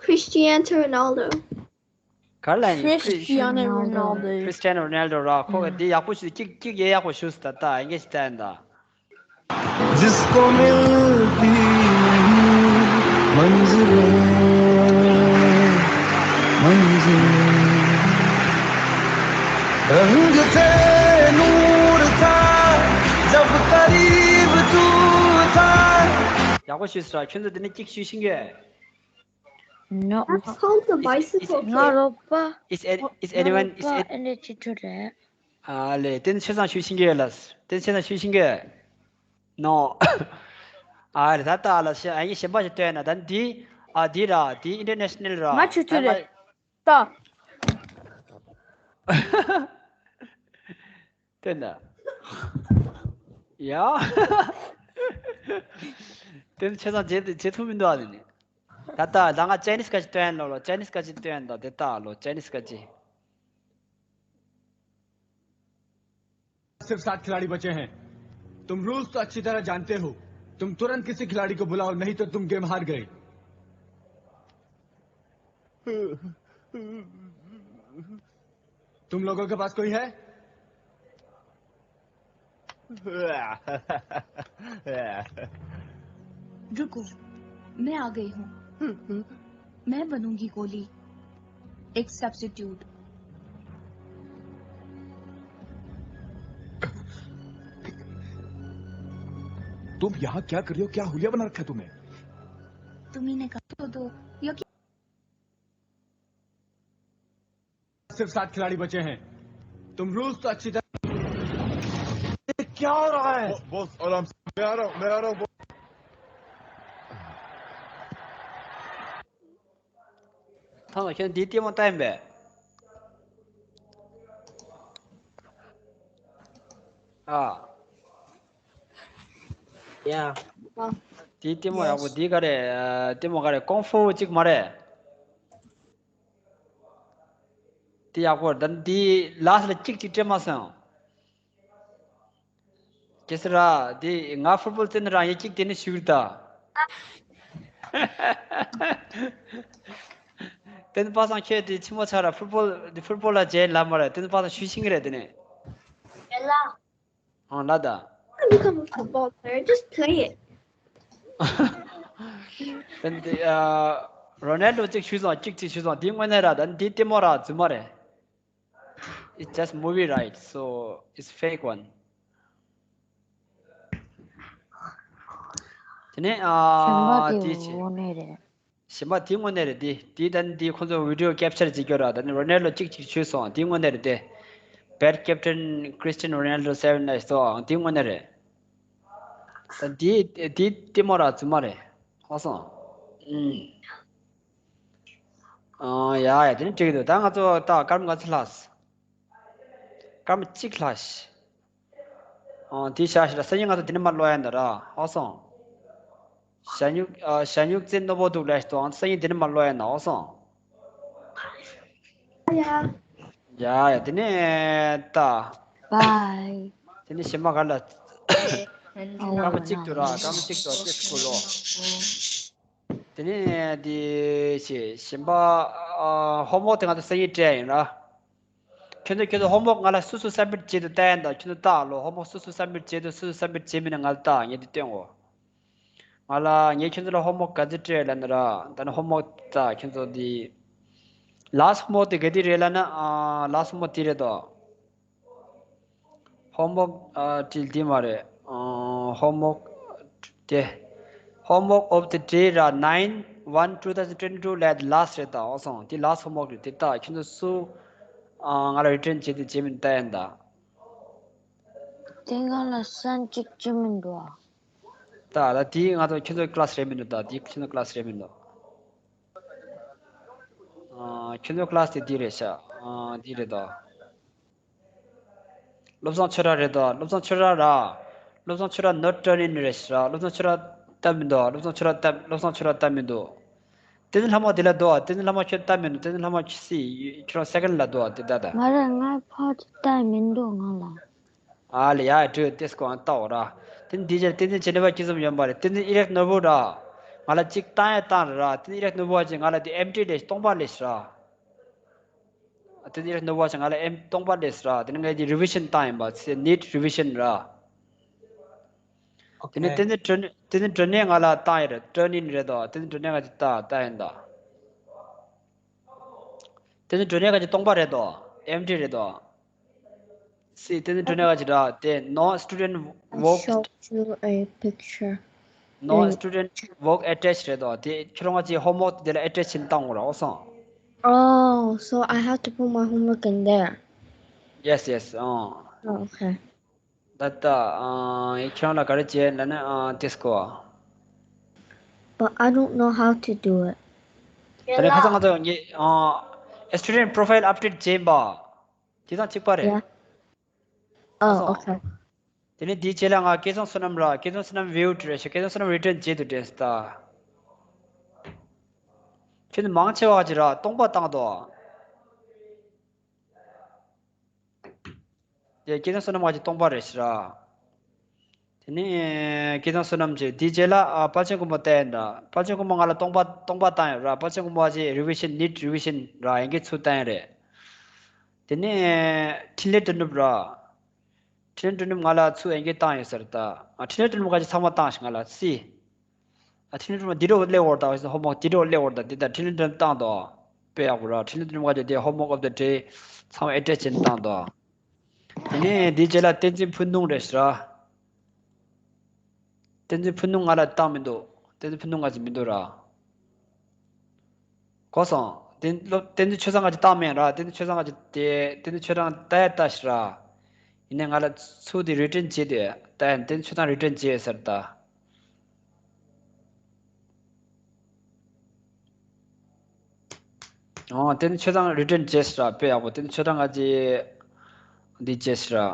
Cristiano Ronaldo. ག་ལ་ཡིན། Cristiano Ronaldo. Cristiano Ronaldo ར། ཁོ་ག་འདི་ཡག་པོ་ཞུ། ཀིག་ཀིག་ཡེ་ཡག་པོ་ཞུས་ད། ད་ཨེ་འགའ་ཞིག་བལྟས་ད། जिसको मिलती नहीं मंजिलें, मंजिलें। रंग थे नूर था जब करीब तू था। ཡག་པོ་ཞུས་ར། ཁྱོད་ཚོ་འདི་ནས་ཀིག་ཞུ་ཤེས་གི། No. That's called the bicycle kick. ང་རོགས་པ། Is an- is anyone is རོགས་པ་ཨེ་འདྲ་ཅི་ཐུ་རེད། ཨ་ལེ། དེ་ནི་ཆེ་སང་ཞུ་ཤིང་གི་ལ། དེ་ནི་ཆེ་སང་ཞུ་ཤིང་གི། No. ཨ་ལེ། ད་ལྟ་ལ་ཤ་ཨ་ཡེ་གཞན་པ་ཞིག་སྟོན་ན། ད་འདི། ཨ་འདི་ར། འདི་ཨིན་ཊར་ནེ་ཤ་ནལ་ར། ང་ཆུ་ཆུ་རེད། ད། དེ་ན། ཡ། དེ་ནི་ཆེ་སང་བྱེད་བྱེད་ཐུབ་མི་འདུག་ཨ་ནི། ད་ལྟ་ད་ང་ཅའི་ནིས་སྐད་ཆ་སྟོན་ལོ་ལོ། ཅའི་ནིས་སྐད་ཆ་སྟོན་ད། དེ་ལྟ་ལོ། ཅའི་ནིས་སྐད་ཆ། सिर्फ सात खिलाड़ी बचे हैं। तुम रूल्स तो अच्छी तरह जानते हो। तुम तुरंत किसी खिलाड़ी को बुलाओ, नहीं तो तुम गेम हार गए। तुम लोगों के पास कोई है? रुको, मैं आ गई हूँ। मैं बनूंगी गोली, एक सब्स्टिट्यूट। तुम यहाँ क्या कर रही हो? क्या हुलिया बना रखा है तुमने? तुम्ही ने कहा तो दो, या क्या? सिर्फ सात खिलाड़ी बचे हैं। तुम रूल्स तो अच्छी तरह। ये क्या हो रहा है? बॉ- बॉस, आराम से। मैं आ रहा हूँ, मैं आ रहा हूँ, बॉस। ཐང་ལ་ཁྱོད་འདི་ལྟད་མོ་ལྟ་ཡིན་པས། ཨ། ཡ། འདི་ལྟད་མོ་ཡག་པོ། འདི་ག་རེ། ལྟད་མོ་ག་རེ། ཀོང་ཧྥུ་གཅིག་མ་རེད། འདི་ཡག་པོ་རེད། ད་འདི་ལ་སི་ལ་གཅིག་གཅིག་སྤྲད་མ་སོང་། གེ་སི་ར། དེ་ང་ཕུཊ་བོལ་རྩེད་ན་རང་ཡེ་གཅིག་དེ་ནི་ཞུགས་ད། དེ་ནི་པ་སང་ཁྱེད་དེ་ཆི་མོ་ཆ་ར། ཕུཊ་བོལ་དེ་ཕུཊ་བོལ་ལ་རྗེས་ལ་མ་ར། དེ་ནི་པ་སང་ཞུ་ཤིང་གི་རེད་དེ་ནི། ཨང་ལ་ད། Become a football player. Just play it. དེ་ནི་དེ་ཨ་རོ་ནལ་ཌོ་གཅིག་ཞུས་སོང་། གཅིག་གཅིག་ཞུས་སོང་། དེ་དངོས་གནས་ར། ད་འདི་ལྟད་མོ་ར་རྫུན་མ་རེད། It's just movie, right? So it's fake one. དེ་ནས་ཨ་དེ་བྱས། གཞན་པ་དེ་དངོས་གནས་རེད། གཞན་པ་དེ་དངོས་གནས་རེད། དེ་དེ་ད་ནི་དེ་ཁོ་ཚོ་བི་ཌི་ཡོ་ཀེབ་ཆར་བྱེད་རྒྱུ་ར། ད་ནི་རོ་ནལ་ཌོ་གཅིག་གཅིག་ཞུས་སོང་། དེ་དངོས་གནས་རེད་དེ། Bad captain Cristiano Ronaldo seven nice སོ། དེ་དངོས་གནས་རེད། ད་དེ་དེ་ལྟད་མོ་ར་རྫུན་མ་རེད། ཧ་སོང་། ཨུམ། ཨ་ཡ་ཡ། དེ་ནི་འགྲིག་གི་འདུག་ད་ང་ཚོ་ད་སྐར་མ་ག་ཚོད་ལྷག་སྐར་མ་གཅིག་ལྷག་ཨང་། དེ་བཞག་ཤི་ལ། སང་ཉིན་ང་ཚོ་དེ་ནས་མར་ཀློག་ཡ་ཡིན་ད་ར། ཧ་སོང་། ཞྭ་སྨྱུག་ཨ། ཞྭ་སྨྱུག་རྩེ་རྣོ་པོ་འདུག་ལབ་ཤི་དང་། སང་ཉིན་དེ་ནས་མར་ཀློག་ཡ་ཡིན་ན། ཧ་སོང་། ཡ། ཡ་ཡ། དེ་ནས་ད། བའི། དེ་ནས་གཞན་པ་ག་ལ། སྐར་མ་གཅིག་ཏུ་ར། སྐར་མ་གཅིག་ཏུ་ཅེས་སྐུལ་ལོ། དེ་ནས་འདི་བྱས། གཞན་པ་ཨ། ཧོམ་ཝོག་དེ་ང་ཚོ་སང་ཉིན་སྤྲད་ཡིན་ར། ཁྱོད་ཚོ་ཁྱོད་ཚོ་ཧོམ་ཝོག་ང་ལ་སོ་སོ་སབ་མིཊ་བྱེད་དུ་བལྟ་ཡ་ཡིན་ད། ཁྱོད་ཚོ་ལྟ་ལོ། ཧོམ་ཝོག་སོ་སོ་སབ་མིཊ་བྱེད་དུ། སོ་སོ་སབ་མིཊ་བྱེད་མིན་ན་ང་ལ་ལྟ། ངས་འདི་སྟོན་གོ། ང་ལ་ངས་ཁྱོད་ཚོ་ལ་ཧོམ་ཝོག་ག་ཚོད་སྤྲད་ལབ་ན་ར། ད་ནི་ཧོམ་ཝོག་ད་ཁྱོད་ཚོ་འདི། ལཱ་སི་ཊི་ཧོམ་ཝོག་དེ་ག་དེ་རེད་ལབ་ན། ཨ། ལཱ་སི་ཊི་ཧོམ་ཝོག་དེ་རེད་དོ། ཧོམ་ཝོག་ཨ། དེ་འདི་མ་རེད། ཨ། ཧོམ་ཝོག་དེ། Homework of the day ར། nine one two thousand twenty two ལབ་དེ་ལཱ་སི་ཊི་རེད་ད། ཨོ་སོང་། དེ་ལཱ་སི་ཊི་ཧོམ་ཝོག་རེད། དེ་ད་ཁྱོད་ཚོ་སུ། ཨ། ང་ལ་རི་ཊན་བྱེད་དུ་བྱེད་མིན་ལྟ་ཡིན་ད། དེ་ང་ལ་སན་གཅིག་བྱེད་མི་འདུག་ཨ། ད་ད་དེ་ང་ཚོ་ཁྱོད་ཚོའི་ཀི་ལཱ་སི་རེད་མི་འདུག་ད་དེ་ཁྱོད་ཚོའི་ཀི་ལཱ་སི་རེད་མི་འདུག་ཨ། ཁྱོད་ཚོའི་ཀི་ལཱ་སི་དེ་འདི་རེད་ཤག་ཨ། འདི་རེད་དོ། བློ་བཟང་ཆོས་གྲགས་རེད་དོ། བློ་བཟང་ཆོས་གྲགས་ར། བློ་བཟང་ཆོས་གྲགས་not turn in རེད་ཤག་བློ་བཟང་ཆོས་གྲགས་སྟབས་མི་འདུག་བློ་བཟང་ཆོས་གྲགས་སྟབས། བློ་བཟང་ཆོས་གྲགས་སྟབས་མི་འདུག་བསྟན་འཛིན་ལྷ་མོ་དེ་ལ་འདུག་བསྟན་འཛིན་ལྷ་མོ་ཁྱོད་སྟབས་མི་འདུག་བསྟན་འཛིན་ལྷ་མོ་ཁྱོད་སི་ཁྱོད་རང་སེ་ཀེན་ལ་འདུག་དེ་ད་ད། ང་རང་ང་ཕར་སྟབས་མི་འདུག་ང་ལ། ཨ་ལེ། ཡ་དྲོད་ཏེས་ཀོ་ཨང་ལྟ་འོ་ར། དེ་འདི་རྗེས་བསྟན་འཛིན་བྱེད་ནུས་པ་ཅི་ཙམ་ཡོད་པ་རེད། བསྟན་འཛིན་ཨི་རེག་ནོར་བུ་ར། ང་ལ་གཅིག་བཏང་ཡ་བཏང་ར་ར། བསྟན་འཛིན་ཨི་རེག་ནོར་བུ་བ་ཅིག་ང་ལ་དེ་ཨེམ་ཊི་ལས་སྟོང་པ་ལས་ཤི་ར། བསྟན་འཛིན་ཨི་རེག་ནོར་བུ་བ་ཅིག་ང་ལ་ཨེམ་ཊི་སྟོང་པ་ལས་ཤི་ར། དེ་ནི་ངས་ཀྱི་རི་བི་ཤན་བཏང་ཡིན་པ་ཚེ་ནིཊ་རི་བི་ཤན་ར། དེ་ནི་བསྟན་འཛིན་དྲི་བསྟན་འཛིན་དྲི་ནས་ང་ལ་བཏང་ཡ་རེད། ཊརན་ཨིན་རེད་དོ། བསྟན་འཛིན་དྲི་ནས་ང་ཅིག་ལྟ་ལྟ་ཡིན་ད། བསྟན་འཛིན་དྲི་ནས་ང་ཅིག་སྟོང་པ་རེད་དོ། ཨེམ་ཊི་རེད་དོ། སི་བསྟན་འཛིན་དྲི་ནས་ང་ཅིག་ར་དེ། No student I work showed you a picture. No student work attached རེད་དོ། དེ་ཁྱོད་རང་ང་ཅིག་ཧོམ་ཝོག་དེ་ལ་ཨེ་ཊེཆ་བྱེད་བཏང་དགོས་ར། ཨོ་སོང་། Oh, so I have to put my homework in there. Yes, yes. ཨང་། Oh, okay. ད་ལྟ་ཨང་། ཁྱེད་རང་ལ་ག་རེ་བྱས་ལབ་ན། ཨང་། ཏེས་ཀོ། But I don't know how to do it. ད་ནི་ཁ་སང་ང་ཚོ་ངས་ཨང་། Student profile update བྱས་པ། དེ་དང་གཅིག་པ་རེད། Yeah. Oh, okay. དེ་ནས་དེའི་རྗེས་ལ་ང་སྐལ་བཟང་བསོད་ནམས་ར། སྐལ་བཟང་བསོད་ནམས་ཝིའུ་ཌི་རེད་ཤག་སྐལ་བཟང་བསོད་ནམས་རི་ཊན་བྱེད་དུ་དྲན་སོང་ད། ཁྱོད་ནི་མང་ཆེ་བ་ཅིག་ར་སྟོང་པ་བཏང་དོ། དེ་སྐལ་བཟང་བསོད་ནམས་ང་ཅིག་སྟོང་པ་རེད་ཤག་ར། དེ་ནས་སྐལ་བཟང་བསོད་ནམས་ཀྱིས་དེའི་རྗེས་ལ་ཨ། དཔལ་ཆེན་མགོན་པོ་བལྟས་ཡིན་ད། དཔལ་ཆེན་མགོན་པོ་ང་ལ་སྟོང་པ་སྟོང་པ་བཏང་ཡོད་ར། དཔལ་ཆེན་མགོན་པོ་ཅིག་རི་བི་ཤན་ནིཊ་རི་བི་ཤན་ར། ཡན་གྱི་ཚུར་བཏང་ཡོད་རེད། དེ་ནས་འཕྲིན་ལས་དོན་གྲུབ་ར། འཕྲིན་ལས་དོན་གྲུབ་ང་ལ་ཚུར་ཡན་གྱི་བཏང་ཡོད་ཟེར་ད། ཨ། འཕྲིན་ལས་དོན་གྲུབ་ང་ཅིག་ཚང་མ་བཏང་ཤག་ང་ལ་སི། ཨ། འཕྲིན་ལས་དོན་གྲུབ་འདི་འདྲ་སླེབས་འོར་ད། ཧོམ་ཝོག་འདི་འདྲ་སླེབས་འོར་ད། འདི་ད་འཕྲིན་ལས་དོན་གྲུབ་བཏང་དོ། དཔེ་ཡག་པོ་ར། འཕྲིན་ལས་དོན་གྲུབ་ང་ཅིག་དེ་homework of the day ཚང་མ་ཨེ་ཊེཆ་བྱས་བཏང་དོ། དེ་ནས་འདིའི་རྗེས་ལ་བསྟན་འཛིན་ཕུན་སྣུམ་རེད་ཤག་ར། བསྟན་འཛིན་ཕུན་སྣུམ་ང་ལ་བཏང་མི་འདུག་བསྟན་འཛིན་ཕུན་སྣུམ་ང་ཅིག་མི་འདུག་ར། གོ་སོང་། བསྟན་སློབ་བསྟན་འཛིན་ཆོས་བཟང་ང་ཅིག་བཏང་མེད་ར། བསྟན་འཛིན་ཆོས་བཟང་ང་ཅིག་དེ་བསྟན་འཛིན་ཆོས་བཟང་ལྟ་ཡ་ལྟ་ཤག་ར། ཡིན་ནའི་ང་ལ་ཚུར་དེ་རི་ཊན་བྱེད་དེ་ལྟ་ཡ། བསྟན་འཛིན་ཆོས་བཟང་རི་ཊན་བྱེད་ཟེར་ད། ཨོ། དེ་ནི་ཆོས་བཟང་རི་ཊན་བྱས་ཤག་ར། དཔེ་ཡག་པོ། དེ་ནི་ཆོས་བཟང་ང་ཅིག་འདི་བྱས་ཤག་ར།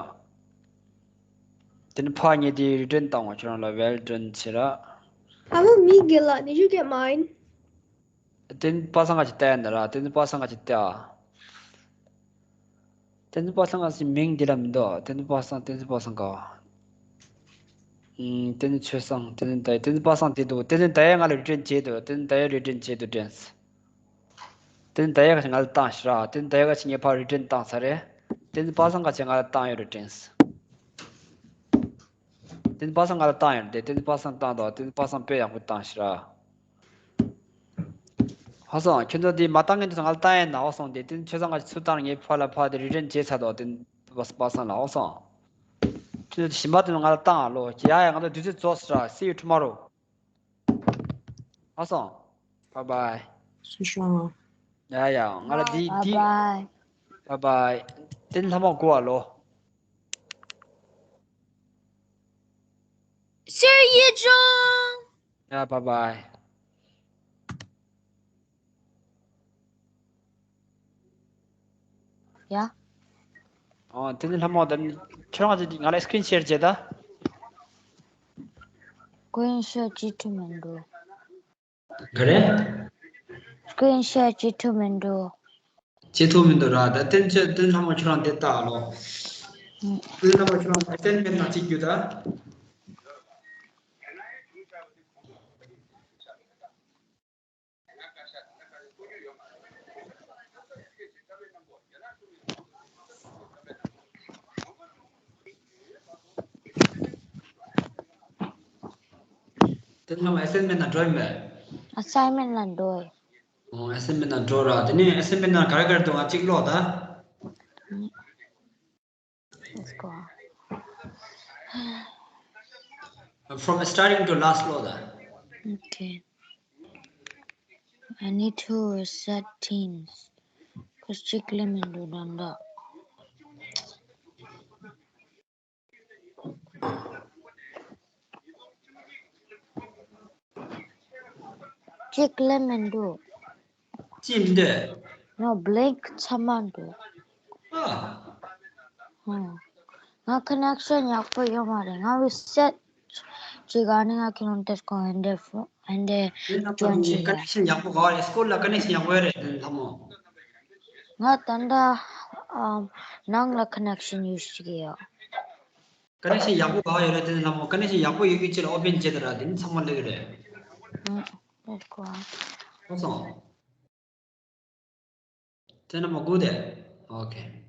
དེ་ནི་ཕ་ངས་དེ་རི་ཊན་བཏང་བ། ཁྱོད་རང་ལ་well done བྱས་ར། Hello, Miguel. Did you get mine? དེ་ནི་པ་སངས་ང་ཅིག་བལྟས་ན་ར། དེ་ནི་པ་སངས་ང་ཅིག་བལྟས་ཨ། བསྟན་འཛིན་པ་སངས་ང་ཅིག་མིང་འདི་ལ་མི་འདུག་བསྟན་འཛིན་པ་སངས། བསྟན་འཛིན་པ་སངས་ག་བ། ཨུམ། བསྟན་འཛིན་ཆོས་བཟང་། བསྟན་འཛིན་ད་ཡ། བསྟན་འཛིན་པ་སངས་དེ་འདུག་བསྟན་འཛིན་ད་ཡ་ང་ལ་རི་ཊན་བྱས་འདུག་བསྟན་འཛིན་ད་ཡ་རི་ཊན་བྱས་འདུག་དྲན། བསྟན་འཛིན་ད་ཡ་ག་ཅིག་ང་ལ་བཏང་ཤག་ར། བསྟན་འཛིན་ད་ཡ་ག་ཅིག་ངས་ཕར་རི་ཊན་བཏང་ཚར་རེད། བསྟན་འཛིན་པ་སངས་ག་ཅིག་ང་ལ་བཏང་ཡོད་རེད་དྲན། བསྟན་འཛིན་པ་སངས་ང་ལ་བཏང་ཡོད་རེད་དེ། བསྟན་འཛིན་པ་སངས་བཏང་དང་། བསྟན་འཛིན་པ་སངས་དཔེ་ཡག་པོ་བཏང་ཤག་ར། ཧ་སོང་། ཁྱོད་ཚོ་འདི་མ་བཏང་མཁན་དེ་ཚོ་ང་ལ་བཏང་ཡས་ན། ཧ་སོང་། དེ་བསྟན་འཛིན་ཆོས་བཟང་ང་ཅིག་ཚུར་བཏང་། ངས་ཕར་ལ་ཕར་དེ་རི་ཊན་བྱས་ཚར་དང་། བསྟན་འཛིན་པ་སངས་ལ། ཧ་སོང་། ཁྱོད་ཚོ་གཞན་པ་དེ་ཚོ་ང་ལ་བཏང་ཨ་ལོ། ཡ་ཡ། ང་ཚོ་དུས་ཚོད་རྫོགས་སོང་ར། See you tomorrow. ཧ་སོང་། Bye bye. སུ་ཤོང་ང་། ཡ་ཡ། ང་ལ་འདི་འདི། Bye bye. བསྟན་འཛིན་ལྷ་མོ་དགོས་ཨ་ལོ། Sir Yejong. ཡ། Bye bye. ཡ། ཨོ་དེ་ནི་ལྷ་མོ་ད་ཁྱོད་རང་ཚོ་ང་ལ་སི་ཀི་རིན་ཤེར་བྱེད་ད། སི་ཀི་རིན་ཤེར་བྱེད་ཐུབ་མི་འདུག་ག་རེ། སི་ཀི་རིན་ཤེར་བྱེད་ཐུབ་མི་འདུག་བྱེད་ཐུབ་མི་འདུག་ར། ད་ཏན་ཅི་ཏན་ལྷ་མོ་ཁྱོད་རང་དེ་ལྟ་ཨ་ལོ། ཨུ། ཏན་ལྷ་མོ་ཁྱོད་རང་ཨེ་སེན་མེན་ནང་གཅིག་རྒྱུ་ད། ཏན་ལྷ་མོ་ཨེ་སེན་མེན་ནང་འགྲོ་ཡིན་པས། ཨ་སེན་མེན་ནང་འགྲོ་ཡིན། ཨོ་ཨེ་སེན་མེན་ནང་འགྲོ་ར། དེ་ནས་ཨེ་སེན་མེན་ནང་ག་རེ་ག་རེ་འདུག་ང་གཅིག་ཀློག་ད། Let's go. From starting to last ཀློག་ད། Okay. I need to reset Teams. ཁོ་གཅིག་ལས་མི་འདུག་ད་ལྟ། གཅིག་ལས་མི་འདུག་ཅི་འདི། No, blank ཚང་མ་འདུག་ཨ། ཧུམ། ང་ཀོ་ནེག་ཤན་ཡག་པོ་ཡོད་མ་རེད། ང་རི་སེ་ཊི་ཅིག་ཨ་ནི་ང་ཁྱོད་རང་དེར་ཀོ་ཧན་ཌེ་ཧན་ཌེ་ཇོན་བྱེད་ཀོ་ནེག་ཤན་ཡག་པོ་ག་རེད། སྐོར་ལ་ཀོ་ནེག་ཤན་ཡག་པོ་ཡོད་རེད་དེ་ལྷ་མོ། ང་ད་ལྟ་ཨམ་ནང་ལ་ཀོ་ནེག་ཤན་ཡུ་སི་བྱེད་ཀྱི་ཡོད། ཀོ་ནེག་ཤན་ཡག་པོ་ག་ཡོད་རེད་དེ་ལྷ་མོ། ཀོ་ནེག་ཤན་ཡག་པོ་ཡོད་རྒྱུ་ཅིག་ལ་ཨོ་པེན་བྱེད་དེ་ར། དེ་ནི་ཚང་མ་ལེགས་རེད། ཨང་། ལེགས་གོ། ཨོ་སོང་། དེ་ལྷ་མོ་གུ་དེ། ཨོ་ཁེ།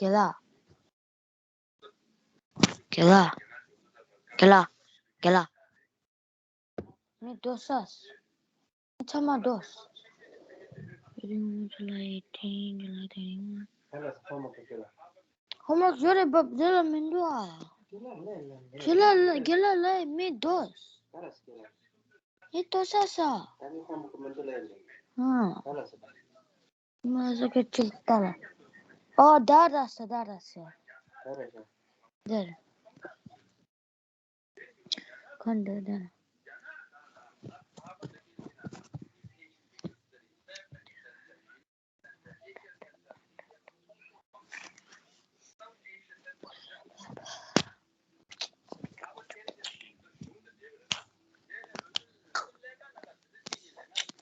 རྒན་ལགས། རྒན་ལགས། རྒན་ལགས། རྒན་ལགས། མི་འགྲོ་ས། ཚང་མ་འགྲོ། ཧོམ་ཝོག་ཡོད་རེད་བབ། དེ་ལ་མི་འགྲོ་ཨ། ཁྱེད་ལ་རྒན་ལགས་ལ་མི་འགྲོ། ཨེ་ལྟོས་ས་ས། ཨ། མ་ཟ་གི་ཅིག་ལྟ་ལ། ཨོ་ད་ར་ས་ད་ར་ས། ད་ར་ས། ད་ར། ཁོ་འདི་ད།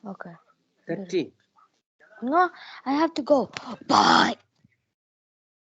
Okay. Thirty. No, I have to go. Bye.